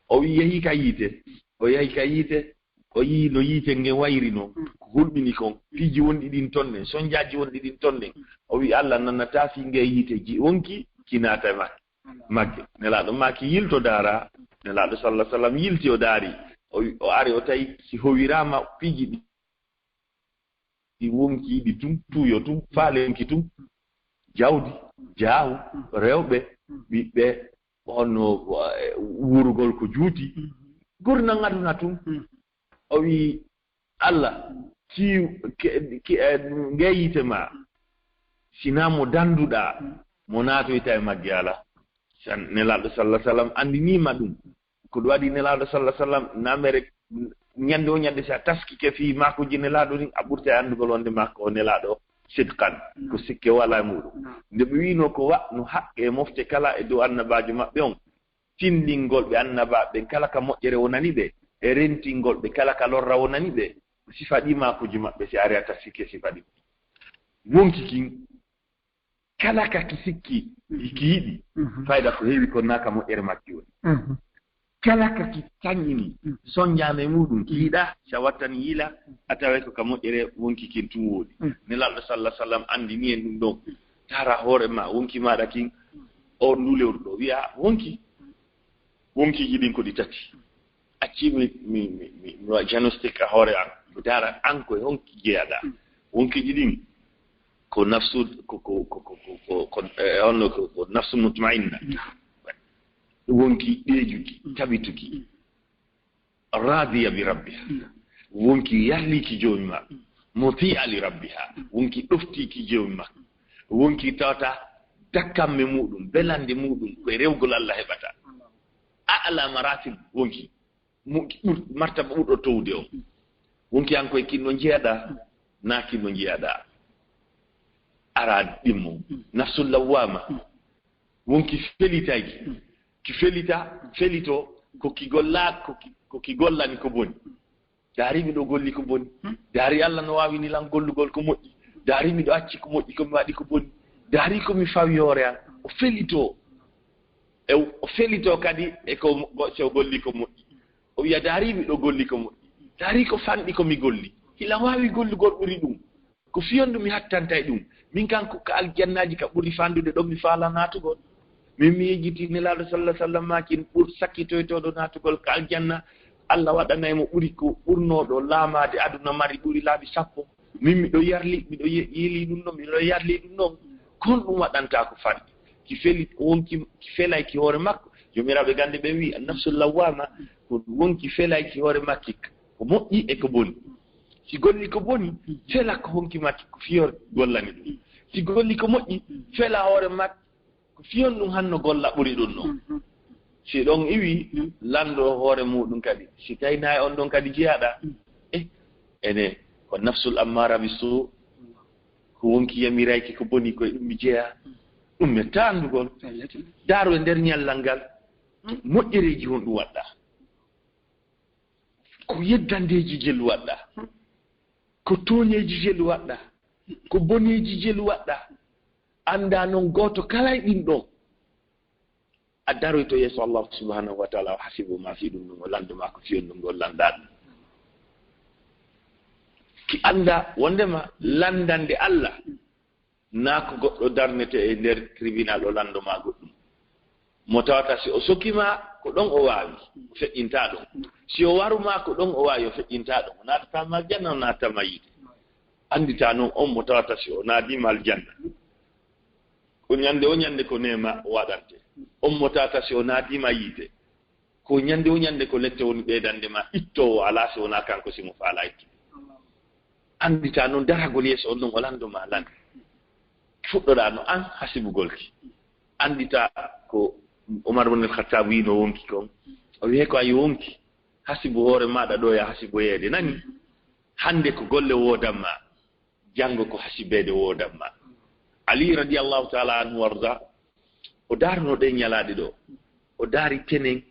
O wi'i, yehi ka yiite. O yehi ka yiite, o yii no yiite ngen wayri non, ko hulɓini kon, piiji wonɗi ɗin ton ɗen, sonjaaji wonɗi ɗin ton ɗen. O wi'i, Allah nanataa fii nge yiite ji wonki, ki naata e mak-, magge. Nelaaɗo maaki, yilto daara. Nelaaɗo sallallahu alaihi wasallam yilti, o daari. O wi-, o ari, o tawi si howiraama piiji ɗi, ɗi wonki ɗi tun, tuuyo tun, faale wonki tun, jawdi, jaahu, rewɓe, ɓiɓɓe, honno, eh, wurugol ko juuti, gurnan aduna tun. O wi, Allah, ki, ke, ke, eh, nge yiite ma, sinaa mo danduɗaa, mo naatoyta e magge alaa. San, Nelaaɗo sallallahu alaihi wasallam anndiniima ɗum. Ko ɗum waɗi Nelaaɗo sallallahu alaihi wasallam namere ñande o ñande, si a taskike fii maakuuji Nelaaɗo ɗin, a ɓurta e anndugol wonde makko o Nelaaɗo sidqan, ko sikke walaa e muɗum. Nde ɓe wi'no ko wa no haqqe e mofte kala e dow annabaajo maɓɓe on, tinndingol ɓe annabaaɓe ɓen kala ka moƴƴere wonani ɓe, e rentingol ɓe kala ka lorra wonani ɓe, sifa ɗi maakuuji maɓɓe, si a ari a taskike sifa ɗi. Wonki kin, kala ka ki sikki, ki yiɗi, fayda ko heewi kon naa ka moƴƴere makki woni. Kala ka ki tañini, sonjaama e muɗum, ki yiɗa, si a wattani yila, a taway ko ka moƴƴere wonki kin tun woodi. Nelaaɗo sallallahu alaihi wasallam anndini en ɗum ɗon. Tara hoore ma, wonki maaɗa kin, o ndu lewru ɗo, wi'a, wonki, wonkiiji ɗin ko ɗi tati. Acci mi, mi, mi, mi, mi waɗa diagnostic a hoore an. Mi daara an ko e honki jeyaɗaa. Wonkiiji ɗin ko nafsu, ko, ko, eh, honno ko, ko nafsu mutmainna. Wonki ɗeejuki, tabituki. Radiya bi rabbiha. Wonki yalliki joomi ma. Muti'a li rabbiha. Wonki ɗoftiki joomi ma. Wonki tawata dakkamme muɗum, belande muɗum, ko e rewgol Allah heɓata. A'la maratib wonki. Mo ɓur-, martaba ɓurɗo towde o. Wonki an koye kinno njeyaɗa, naa kinno njeyaɗa. Ara ɗimmo. Nafsul lawwama. Wonki felitayki. Ki felita, felito, ko ki golla, ko ki, ko ki gollani ko boni. Daari miɗo golli ko boni. Daari Allah no waawini lan gollugol ko moƴƴi. Daari miɗo acci ko moƴƴi ko mi waɗi ko boni. Daari ko mi fawi hoore an. O felito. E o felito kadi e ko go-, so o golli ko moƴƴi. O wiya, "Daari miɗo golli ko moƴƴi. Daari ko fanɗi ko mi golli. Hila waawi gollugol ɓuri ɗum. Ko fiyondu mi hattantay ɗum. Min kan ko ka aljannaaji ka ɓuri fanɗude ɗon mi faala naatugol." Min mi yejjiti Nelaaɗo sallallahu alaihi wasallam maakin ɓur sakkitoytooɗo naatugol ka aljanna. Allah waɗanay mo ɓuri ko ɓurnooɗo laamaade aduna mari ɓuri laabi sappo. Min miɗo yarli, miɗo ye-, yeli ɗum ɗon, miɗo yarli ɗum ɗon. Kon ɗum waɗanta ko fanɗi. Ki feli, wonki, ki felay ki hoore makko. Joomiraaɓe gannde ɓe wi'i, "An-nafsul lawwama", ko wonki felay ki hoore makki, ko moƴƴi e ko boni. Si golli ko boni, fela ko honki makki, ko fiyor gollani ɗum. Si golli ko moƴƴi, fela hoore makki, ko fiyon ɗum hanno golla ɓuri ɗum ɗon. Si ɗon iwi, lanndo hoore muɗum kadi. Si tawi nayi on ɗon kadi jeyaɗa, eh, ene, ko nafsul ammara bi su, ko wonki yamirayki ko boni koye ɗum mi jeya. Ɗum mi taandugol. Daaro e nder ñallal ngal, moƴƴereeji honɗum waɗɗa? Ko yeddandeeji jelu waɗɗa? Ko tooñeeji jelu waɗɗa? Ko boneeji jelu waɗɗa? Annda noon gooto kala e ɗin ɗon. A daroyto yeeso Allah subhanahu wa ta'ala, o hasibo ma fi ɗum ɗum, o lanndo ma ko fiyon ɗum ngol lannda ɗum. Ki annda wondema lanndande Allah, naa ko goɗɗo darnete e nder tribunal o lanndo ma goɗɗum. Mo tawata si o soki ma, ko ɗon o waawi, o feƴƴinta ɗon. Si o waru ma, ko ɗon o waawi, o feƴƴinta ɗon. O naatata ma aljanna, o naatata ma yiite. Anndita noon on mo tawata si o naadi ma aljanna, ko ñande o ñande ko neema o waɗante. On mo tawata si o naadi ma yiite, ko ñande o ñande ko lette woni ɓeydande ma ittoowo alaa si wonaa kanko si mo faala ittude. Anndita noon daragol yeeso on ɗon o lanndo ma lan. Fuɗɗoɗa no an hasibugol ki. Anndita ko Umar ibn al-Khattab wiino wonki kon. O wi'e ko a yo wonki. Hasibu hoore maaɗa ɗo ya hasiboyeede nani. Hannde ko golle woodan ma. Janngo ko hasibeede woodan ma. Ali radiyallahu ta'ala anhu warda, o daarno ɗen ñalaaɗe ɗo. O daari tenen,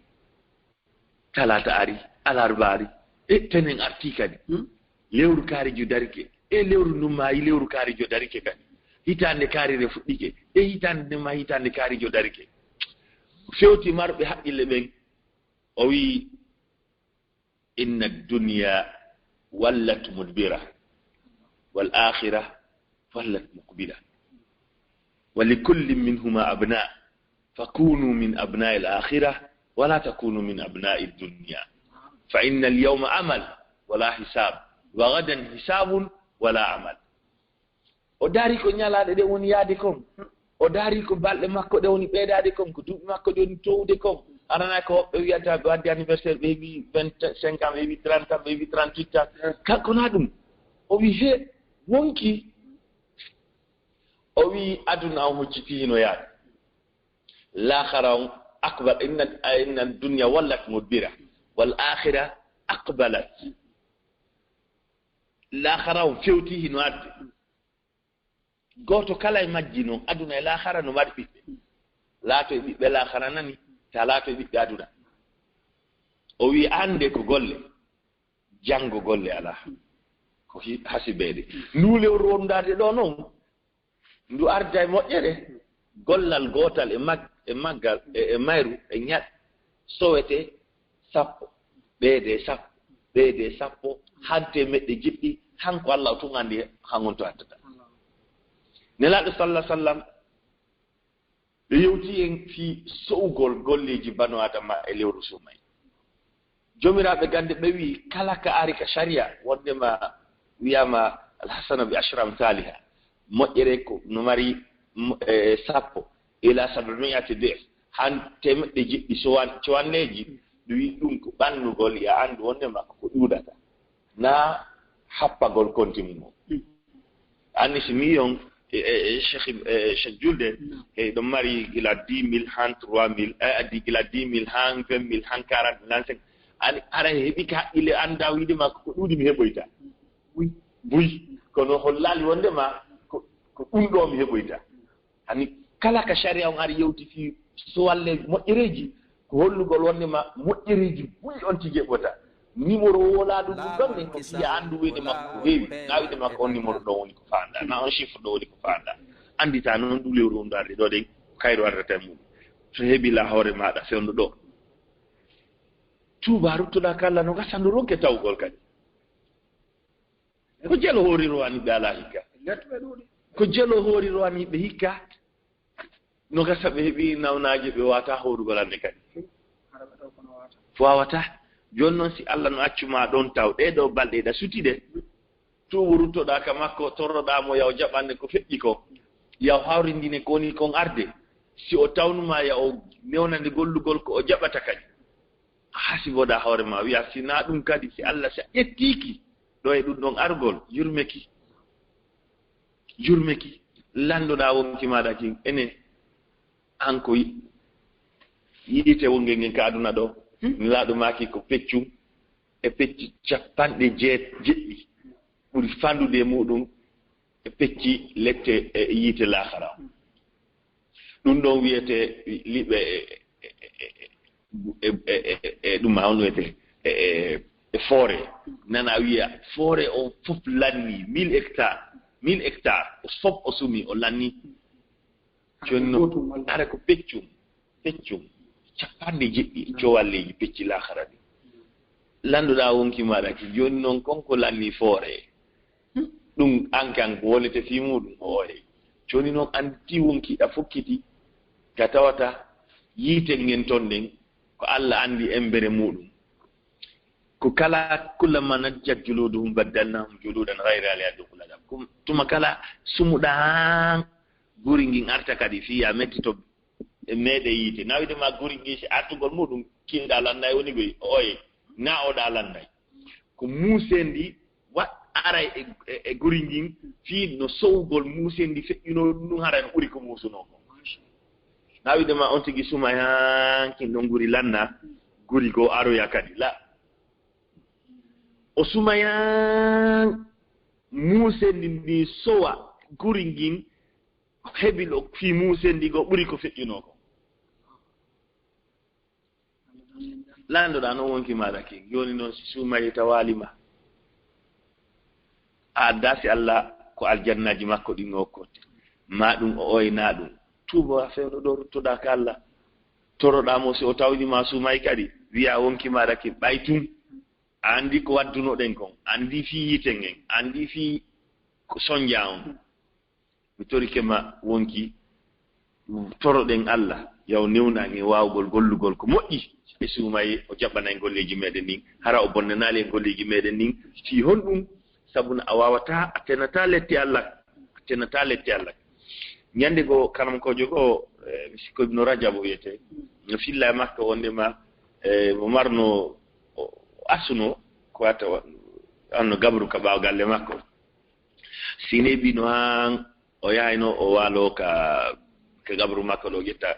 talaata ari, alarba ari, e tenen arti kadi. Hmm? Lewru kaarijo darike, e lewru ndun maayi, lewru kaarijo darike kadi. Hitaande kaarire fuɗɗike, e hitaande ndun maayi, hitaande kaarijo darike. Fewti marɓe haqqille ɓen, o wi'i, "Inna dunya wallat mudbira, wal akhira wallat muqbila. Wa li kullin minhuma abna, fakunu min abna'il akhira, wa la takunu min abna'id dunya. Fa inna al yawma amal, wa la hisab, wa gadan hisabun, wa la amal." O daari ko ñalaaɗe ɗe woni yaade kon. O daari ko balɗe makko ɗe woni ɓeydaade kon, ko duuɓi makko ɗe woni towude kon. Arana ko woɓɓe wiyata ɓe waddi anniversaire, ɓe heɓi vingt-cinq ans, ɓe heɓi trente ans, ɓe heɓi trente-huit ans. Kanko na ɗum. O wi he wonki, o wi aduna on hocciti hino yaade. Laakhara on akbar, inna, inna dunya wallat mudbira, wal akhira aqbalat. Laakhara on fewti hino adde. Gooto kala e majji noon, aduna e laakhara no mari ɓiɓɓe. Laato e ɓiɓɓe laakhara nani, ta laato e ɓiɓɓe aduna. O wi ande ko golle, janngo golle alaa. Ko hi-, hasibeede. Ndu lewru wondaade ɗo noon, ndu arda e moƴƴere, gollal gootal e mag-, e maggal, e, e mayru, e ñaɗ, sowete sappo, ɓeyde sappo, ɓeyde sappo, han temeɗɗe jeɗɗi, han ko Allah tun anndi han on to attata. Nelaaɗo sallallahu alaihi wasallam, ɓe yewti en fii so'ugol golleeji banu Adama e lewru suumay. Joomiraaɓe gannde ɓe wi'i, kala ka ari ka sharia, wondema wi'ama alhasana bi ashra amthaliha, moƴƴere ko no mari, mo-, e, sappo, ila sab'imi'ati di'f, han temeɗɗe jeɗɗi sowan-, cowanneeji, ɗum wi'i ɗum ko ɓannugol, ya anndu wondema ko ɗuuɗata. Na happagol konti mum o. Anni si mi on, e, e, e, Cheikh Ib-, e, Cheikh Julde, e, ɗon mari gila dix mille, han trois mille, e, addi gila dix mille, han vingt mille, han quarante mille, han cinq. Ani, ara heɓi ka haqqille annda wiide ma ko ɗuuɗi mi heɓoyta. Buy. Buy. Kono hollali wonde ma ko Ko ɗum ɗo mi heɓoyta. Hani kala ka sharia on ari yewti fii suwalle moƴƴereeji, ko hollugol wonde ma moƴƴereeji buy on tigi heɓota. Numéro wolaɗo ɗum ɗon ɗen ko fii a anndu wiyde makko ko heewi. Na wiyde makko on numéro ɗo woni ko faanda, na on chiffre ɗo woni ko faanda. Anndita noon ɗum lewru on darde ɗo ɗen, ko kayru ardata e muɗum. So heɓi la hoore maɗa fewndo ɗo. Tuuba ruttoɗa ka Allah no gasa ndu ronke tawgol kadi. Ko jelo hoori rowani ɓe ala hikka. Ko jelo hoori rowani ɓe hikka. No gasa ɓe heɓi nawnaaje ɓe wata hoorugol hannde kadi. Wawata. Jooni noon si Allah no accuma ɗon taw ɗee ɗo balɗe ɗa suti ɗe. Tuubu ruttoɗa ka makko, torroɗa mo yaw jaɓande ko feƴƴi ko. Yaw hawrindine ko woni kon arde. Si o tawnuma ya o newnande gollugol ko o jaɓata kadi. A hasiboɗa hoore ma wiya si na ɗum kadi si Allah si a ƴettiiki ɗo e ɗum ɗon argol, yurmeki. Yurmeki. Landoɗa wonki maɗa kin ene an ko yi-, yiite wonge ngen ka aduna ɗo. Nulaaɗo maaki ko peccum e pecci capanɗe jeet-, jeɗɗi ɓuri fandude e muɗum e pecci lette e yiite laakara. Ɗum ɗon wiyete liɓe e, e, e, e, e, e, e, e ɗum ma on wiyete e, e, e foore. Nana wiya foore on fof lanni mille hectares, mille hectares, o fof o sumi, o lanni. Jooni noon, hara ko peccum, peccum, capanɗe jeɗɗi cowalleeji pecci laakara ɗi. Landuɗaa wonki maɗa ki, jooni noon kon ko lanni foore. Ɗum an kan ko wonete fii muɗum o oye. Jooni noon anndi wonki ɗa fokkiti, ka tawata yiite ngen ton ɗen, ko Allah anndi embere muɗum. Ko kala, kullama nadijat juluduhum baddalnahum juludan ghayra liyadhuqul adhab. Kum-, tuma kala sumuɗaa guri ngin arta kadi fii ya mettito e meɗe yiite. Na wide ma guri ngin si artugol muɗum kiiɗa landay woni goy, oye, na oɗa landay. Ko muusendi wa-, aray e, e, e guri ngin fii no sowgol muusendi feƴƴuno ɗum haray no ɓuri ko muusuno ko. Na wide ma on tigi suma yankin ɗon guri lanna, guri go aroya kadi. La. O suma yan muusendi ndi sowa guri ngin heɓi ɗo fii muusendi go ɓuri ko feƴƴuno ko. Landoɗaa noon wonki maɗa ki, jooni noon si suumayi tawaali ma, a addaa si Allah ko aljannaaji makko ɗin o okkote, ma ɗum o oyna ɗum, tuubo a fewndo ɗo ruttoɗaa ka Allah, toroɗaa mo si o tawni ma suumayi kadi, wiya wonki maɗa ki ɓay tun, a anndi ko waddunoɗen kon, anndi fii yiite ngen, anndi fii ko sonja on. Mi torike ma wonki, toroɗen Allah, yaw newnan en waawgol gollugol ko moƴƴi e suumaye, o jaɓɓana en golleeji meɗen ɗin, hara o bonnanaali en golleeji meɗen ɗin, fii honɗum? Sabu a waawataa, a tenataa lette Allah, a tenataa lette Allah. Ñande goo, kanam ko jogo, eh, mi sikko Ibnu Rajab o wiyete, no filla e makko wonde ma, eh, mo marno, o, o asuno, ko wata wa-, anno gabru ka ɓaawo galle makko. Si neeɓiino haa o yahayno o waalo ka, ka gabru makko ɗo, ƴetta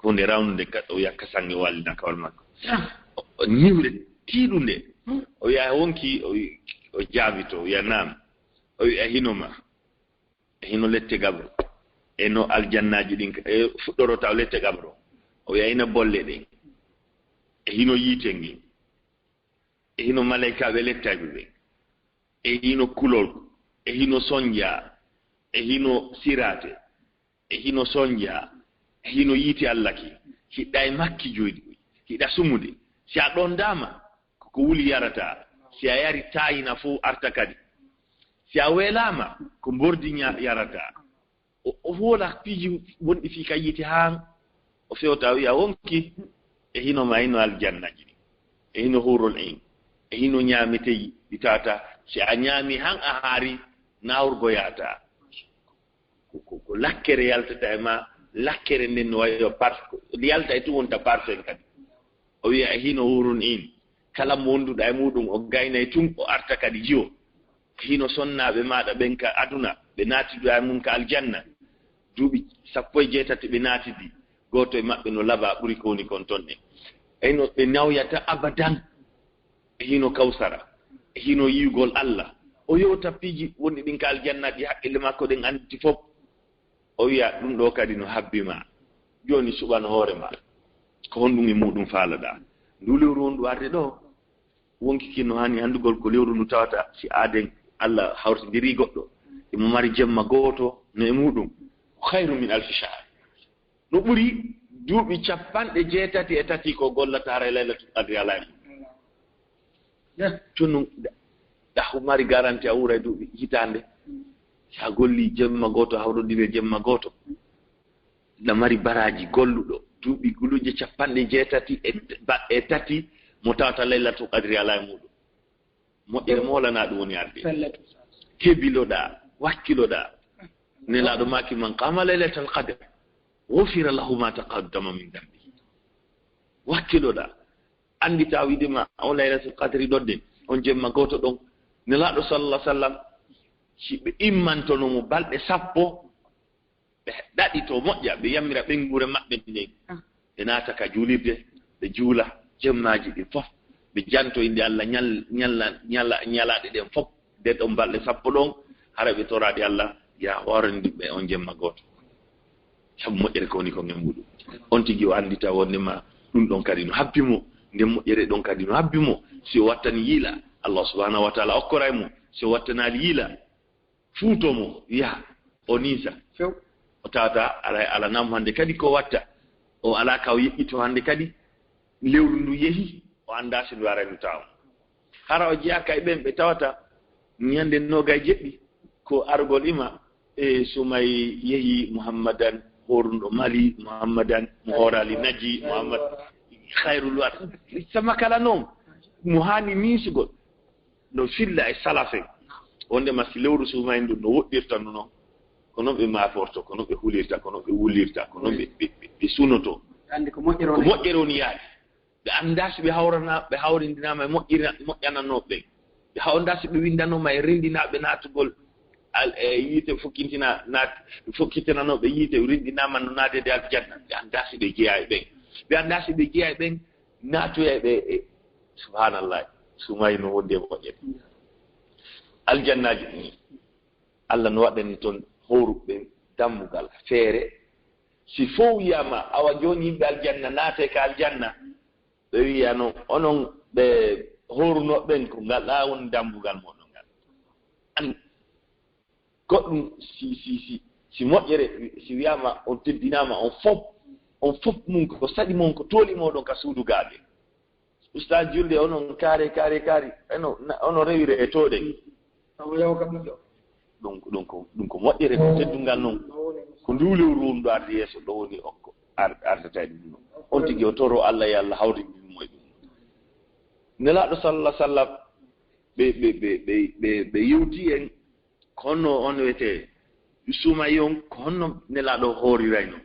huunde rawnde ka, o wiya ka sange wallina kawal makko. O, o niwre tiiɗunde. O wiya wonki, o wi-, o jaabito, o wiya naam. O wiya hino ma. E hino lette gabru. E no aljannaaji ɗin ka, e fuɗɗorota o lette gabru. O wiya hino bolle ɗen. E hino yiite ngin. E hino malaykaaɓe lettayɓe ɓen. E hino kulol, e hino sonja, e hino siraate, e hino sonja, e hino yiite Allah ki, hiɗa e makki joyɗi, hiɗa sumude. Si a ɗondaama, ko ko wuli yarata. Si a yari taayina fof arta kadi. Si a weelaama, ko mbordi ña-, yarata. O, o hoola piiji wonɗi fii ka yiite haa o fewta, o wiya wonki e hino ma, hino aljannaji ɗin, e hino huurul in, e hino ñaameteeji ɗi tawata si a ñaami han a haari, naawurgo yaata. Ko, ko, ko lakkere yaltata e ma, lakkere nden no wayi o par-, yalta e tun wonta parfum kadi. O wiya e hino huurul in, kala mo wonduɗa e muɗum o gaynay tun, o arta kadi jiwo. Hino sonnaaɓe maaɗa ɓen ka aduna, ɓe naatiduɗa e mun ka aljanna. Duuɓi sappo e jeetati ɓe naatidi, gooto e maɓɓe no laba ɓuri ko woni kon ton ɗen. E hino ɓe nawyata abadan. E hino kawsara. E hino yi'ugol Allah. O yewta piiji wonɗi ɗin ka aljanna ɗi haqqille makko ɗen anndi fof. O wiya, "Ɗum ɗo kadi no habbi ma. Jooni suɓan hoore ma. Ko honɗum e muɗum faalaɗaa?" Ndu lewru wondu arde ɗo, wonki kin no hani anndugol ko lewru ndu tawata si aaden Allah hawtindiri goɗɗo, imo mari jemma gooto no e muɗum. Khayru min alfi shahr. No ɓuri duuɓi capanɗe jeetati e tati ko gollata haray Laylatul Qadri alaa e mum. Tunu ɗahu mari garanti a wuuray duuɓi hitaande. Si a golli jemma gooto, hawrodiri e jemma gooto, na mari baraaji golluɗo duuɓi guluje capanɗe jeetati e ba-, e tati mo tawata Laylatul Qadri alaa e muɗum. Moƴƴere moolana ɗum woni arde. Kebiloɗaa, wakkiloɗaa. Nelaaɗo maaki, "Man qama laylatal qadr, ghufira lahu ma taqaddama min dambi." Wakkiloɗaa. Anndita wiide ma, on Laylatul Qadri ɗon ɗen, on jemma gooto ɗon. Nelaaɗo sallallahu alaihi wasallam, si ɓe immantono mo balɗe sappo, ɓe ɗaɗi to moƴƴa, ɓe yamira ɓeynguure maɓɓe nden. Ɓe naata ka juulirde, ɓe juula jemmaaji ɗin fof. Ɓe janto innde Allah ñal-, ñalla-, ñalla-, ñalaaɗe ɗen fof. Ɗen ɗon balɗe sappo ɗon, hara ɓe toraade Allah, ya hoorandiɓe on jemma gooto. Sabu moƴƴere ko woni ko ngembuɗo. On tigi o anndita wonde ma ɗum ɗon kadi no habbi mo, nden moƴƴere ɗon kadi no habbi mo. Si o wattani yiila, Allah subhanahu wa ta'ala okkoray mo. Si o wattanaali yiila, fuuto mo, yaha, o ninsa. Few. O tawata ala, ala nam hannde kadi ko watta. O alaa ka o yeɓɓito hannde kadi. Lewru ndu yehi, o anndaa si ndu aray ndu tawa. Hara o jeyaa kay ɓen ɓe tawata ñande noogay jeɗɗi ko argol ima, e Sumay yehi Muhammadan, horuɗo Mali, Muhammadan, mo hoorali Naji, Muhammad Khairul Wara. Sama kala noon, mo haani ninsugol. No filla e salafen. Wonde ma si lewru Sumay ndu no woɗɗirta ndu noon, ko noon ɓe maaforto, ko noon ɓe hulirta, ko noon ɓe wulirta, ko noon ɓe, ɓe, ɓe, ɓe sunoto. Anndi ko moƴƴere woni yaade. Ɓe anndaa si ɓe hawrana, ɓe hawrindinaama e moƴƴina-, moƴƴananooɓe ɓen. Ɓe hawndaa si ɓe winndanooma e renndinaaɓe naatugol al-, e yiite fokkintina-, naat-, fokkintinanooɓe yiite renndinaama no naadeede aljanna. Ɓe anndaa si ɓe jeyaa e ɓen. Ɓe anndaa si ɓe jeyaa e ɓen naatoya e ɓe, e, subhanallah, Sumay no wondi e moƴƴere. Aljannaaji ɗin, Allah no waɗani toon hooruɓe dammugal feere. Si fow wiyaama, awa jooni yimɓe aljanna, naatee ka aljanna, ɓe wiya no, onon ɓe hoorunooɓe ɓen, ko ngal ɗaa woni dambugal mooɗon ngal. An, goɗɗum si, si, si, si moƴƴere, si wiyaama on teddinaama, on fof, on fof mum ko saɗi mon, ko tooli mooɗon ka suudu gaaɓe. Ustaas julde, onon kaari, kaari, kaari, eno, na-, ono rewire e tooɗe. Ɗum, ɗum ko, ɗum ko moƴƴere, ko teddungal noon. Ko ndu lewru wondu arde yeeso ɗo woni okko ar-, ardata e ɗum ɗo. On tigi o toro Allah, yo Allah hawrindin mo e ɗum. Nelaaɗo sallallahu alaihi wasallam, ɓe, ɓe, ɓe, ɓe, ɓe, ɓe yewti en, ko honno on wiyetee Sumayi on, ko honno Nelaaɗo hoorirayno?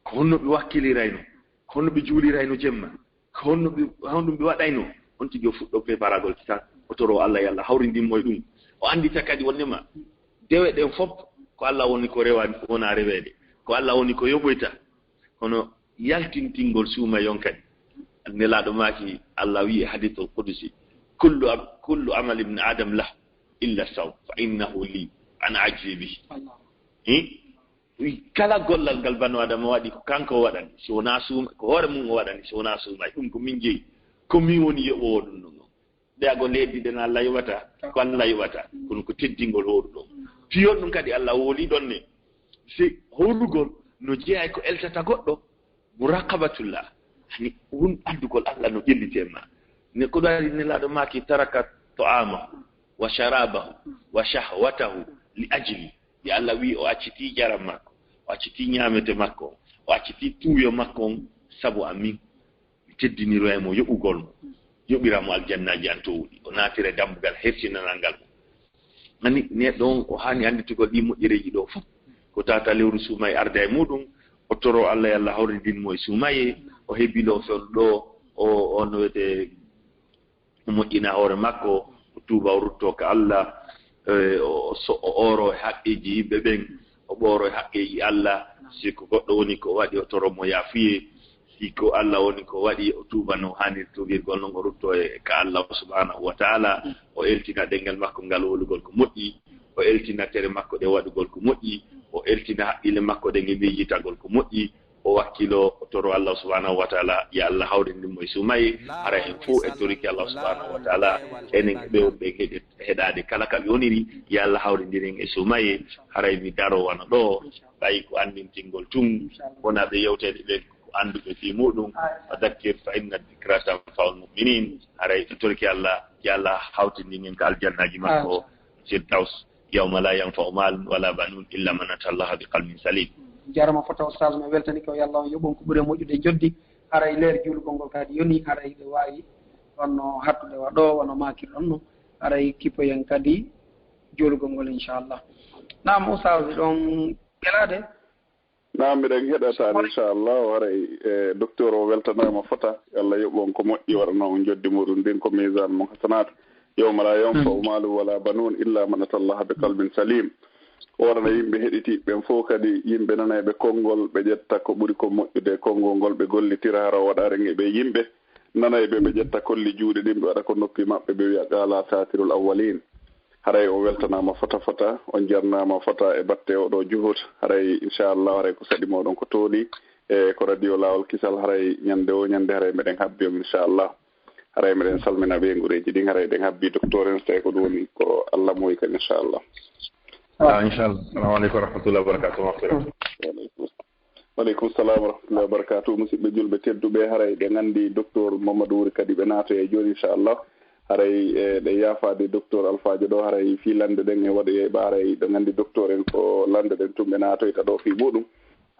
Ko honno ɓe wakkilirayno? Ko honno ɓe juulirayno jemma? Ko honno ɓe, honɗum ɓe waɗayno? On tigi o fuɗɗo preparagol kitan, o toro Allah, yo Allah hawrindin mo e ɗum. O anndita kadi wonde ma dewe ɗen fof ko Allah woni ko rewa, wona reweede. Ko Allah woni ko yoɓoyta. Kono yaltintingol Sumayi on kadi, Nelaaɗo maaki, Allah wi'i e hadiisul qudusi, "Kullu am-, kullu amal ibn Adam lah illa sawm, fa innahu li, ana ajzi bih." Hi? Wi-, kala gollal ngal banu Adama waɗi, ko kanko o waɗani, si wonaa suuma, ko hoore mum o waɗani, si wonaa Sumayi. Ɗum ko min jeyi, ko min woni yoɓoowo ɗum ɗum ɗum. Ɗe ago leydi ɗen Allah yoɓata, ko Allah yoɓata, kono ko teddingol hooruɗo. Piyon ɗum kadi Allah wooli ɗon ne. Si hoorugol no jeyaa e ko eltata goɗɗo, muraqabatullah. Ani won anndugol Allah no ƴellitee ma. Ne ko ɗaari Nelaaɗo maaki, "Taraka ta'amahu, wa sharabahu, wa shahwatahu, li ajli." Nde Allah wi'i o accitii jaram makko, o accitii ñaamete makko, o accitii tuuyo makko on, sabu an min, mi teddiniroya mo yoɓugol mo, yoɓira mo aljannaaji an towɗi, o naatira e dambugal hersinanal ngal mo. Ani, neɗɗo on, o haani annditugol ɗii moƴƴereeji ɗoo fof. Ko tawata lewru Sumayi arda e muɗum, o toro Allah, yo Allah hawrindin mo e Sumaye, o hebiloo fewndo ɗoo, o, on wiyetee o moƴƴina hoore makko, o tuuba, o ruttoo ka Allah, e, o so-, o ooroo e haqqeeji yimɓe ɓen, o ɓooroo e haqqeeji Allah. Si ko goɗɗo woni ko waɗi, o toro mo yaafuyee. Iko Allah woni ko waɗi, o tuuba no haaniri tuubirgol, non o ruttoo e ka Allah subhanahu wa ta'ala, o eltina ɗengal makko ngal wolugol ko moƴƴi, o eltina tere makko ɗe waɗugol ko moƴƴi, o eltina haqqille makko ɗen e miijitagol ko moƴƴi, o wakkilo, o toro Allah subhanahu wa ta'ala, yo Allah hawrindin mo e suumaye, hara en fof en torike Allah subhanahu wa ta'ala, enen e ɓe wonɓe e heɗe-, heɗaade kala ka ɓe woniri, yo Allah hawrindin en e suumaye, haray mi daro wano ɗo, ɓay ko anndintingol tun, wona ɓe yewteede ɓen ko annduɓe fii muɗum, wa dakkir fa inna dikra tanfa'ul mu'minin, haray en torike Allah, yo Allah hawtindin en ka aljannaaji makko, Firdaws. Yawma la yanfa'u malun wala banun illa man ata Allaha bi qalbin salim. Jarama fota Oustaz, mi weltani ko, yo Allah on yoɓon ko ɓuri moƴƴude joddi, haray leer juulugol ngol kadi yoni, haray hiɗe waawi wonno hattude wa ɗo, wano makirɗon no, haray kipoyen kadi juulugol ngol, inchallah. Naam, Oustaz, ɗon ɓelaade? Naam, miɗen heɗa tan, inchallah, haray, e, docteur o weltanaama fota, yo Allah yoɓ on ko moƴƴi, waɗana on joddi muɗum ndin ko misaan mum hasanat. Yawma la yanfa'u malun wala banun illa man ata Allaha bi qalbin salim. O waɗana yimɓe heɗitiiɓe ɓen fof kadi, yimɓe nanayɓe konngol, ɓe ƴetta ko ɓuri ko moƴƴude e konngol ngol, ɓe gollitira hara o waɗa ren e ɓe yimɓe nanayɓe, ɓe ƴetta kolli juuɗe ɗin, ɓe waɗa ko noppi maɓɓe, ɓe wi'a qala asatirul awwalin. Haray o weltanaama fota fota, on jarnaama fota e batte oɗo juhut. Haray inchallah, haray ko saɗi moɗon ko tooli, e ko radio Laawol Kisal, haray ñande o ñande haray meɗen habbi on inchallah. Haray meɗen salmina ɓe ngureeji ɗin, haray ɗen habbi docteur en, so tawi ko ɗum woni ko Allah moyi kan inchallah. Ah, inchallah. Assalamu aleykum wa rahmatullahi wa barakatuh. Maghfirah. Wa aleykum. Wa aleykum salam wa rahmatullahi wa barakatuh. Musidɓe julɓe tedduɓe, haray ɓe nganndi docteur Mamadou Wuri kadi ɓe naatoya jooni, inchallah. Haray, e, ɗe yaafaade docteur Alfaajo ɗo, haray fii lande ɗen e waɗoyay ɓa, haray ɓe nganndi docteur en ko lande ɗen tun ɓe naatoyta ɗo fii muɗum.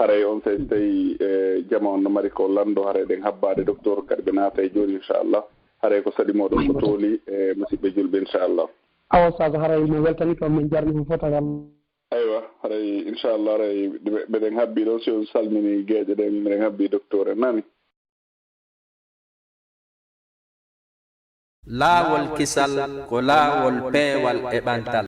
Haray on sey so tawi, e, jama on no mari ko lando, haray ɗen habbaade docteur kadi ɓe naata e jooni, inchallah. Haray ko saɗi moɗon ko tooli, e, musidɓe julɓe, inchallah. Awa, Oustaz, haray mi weltani ko, min jarni ko fota kam. Aywa, haray, inchallah, haray, mbe-, mbeɗen habbi ɗon, si on salmini geeƴe ɗen, mbeɗen habbi docteur en, nani? Laawol Kisal ko laawol peewal e ɓantal.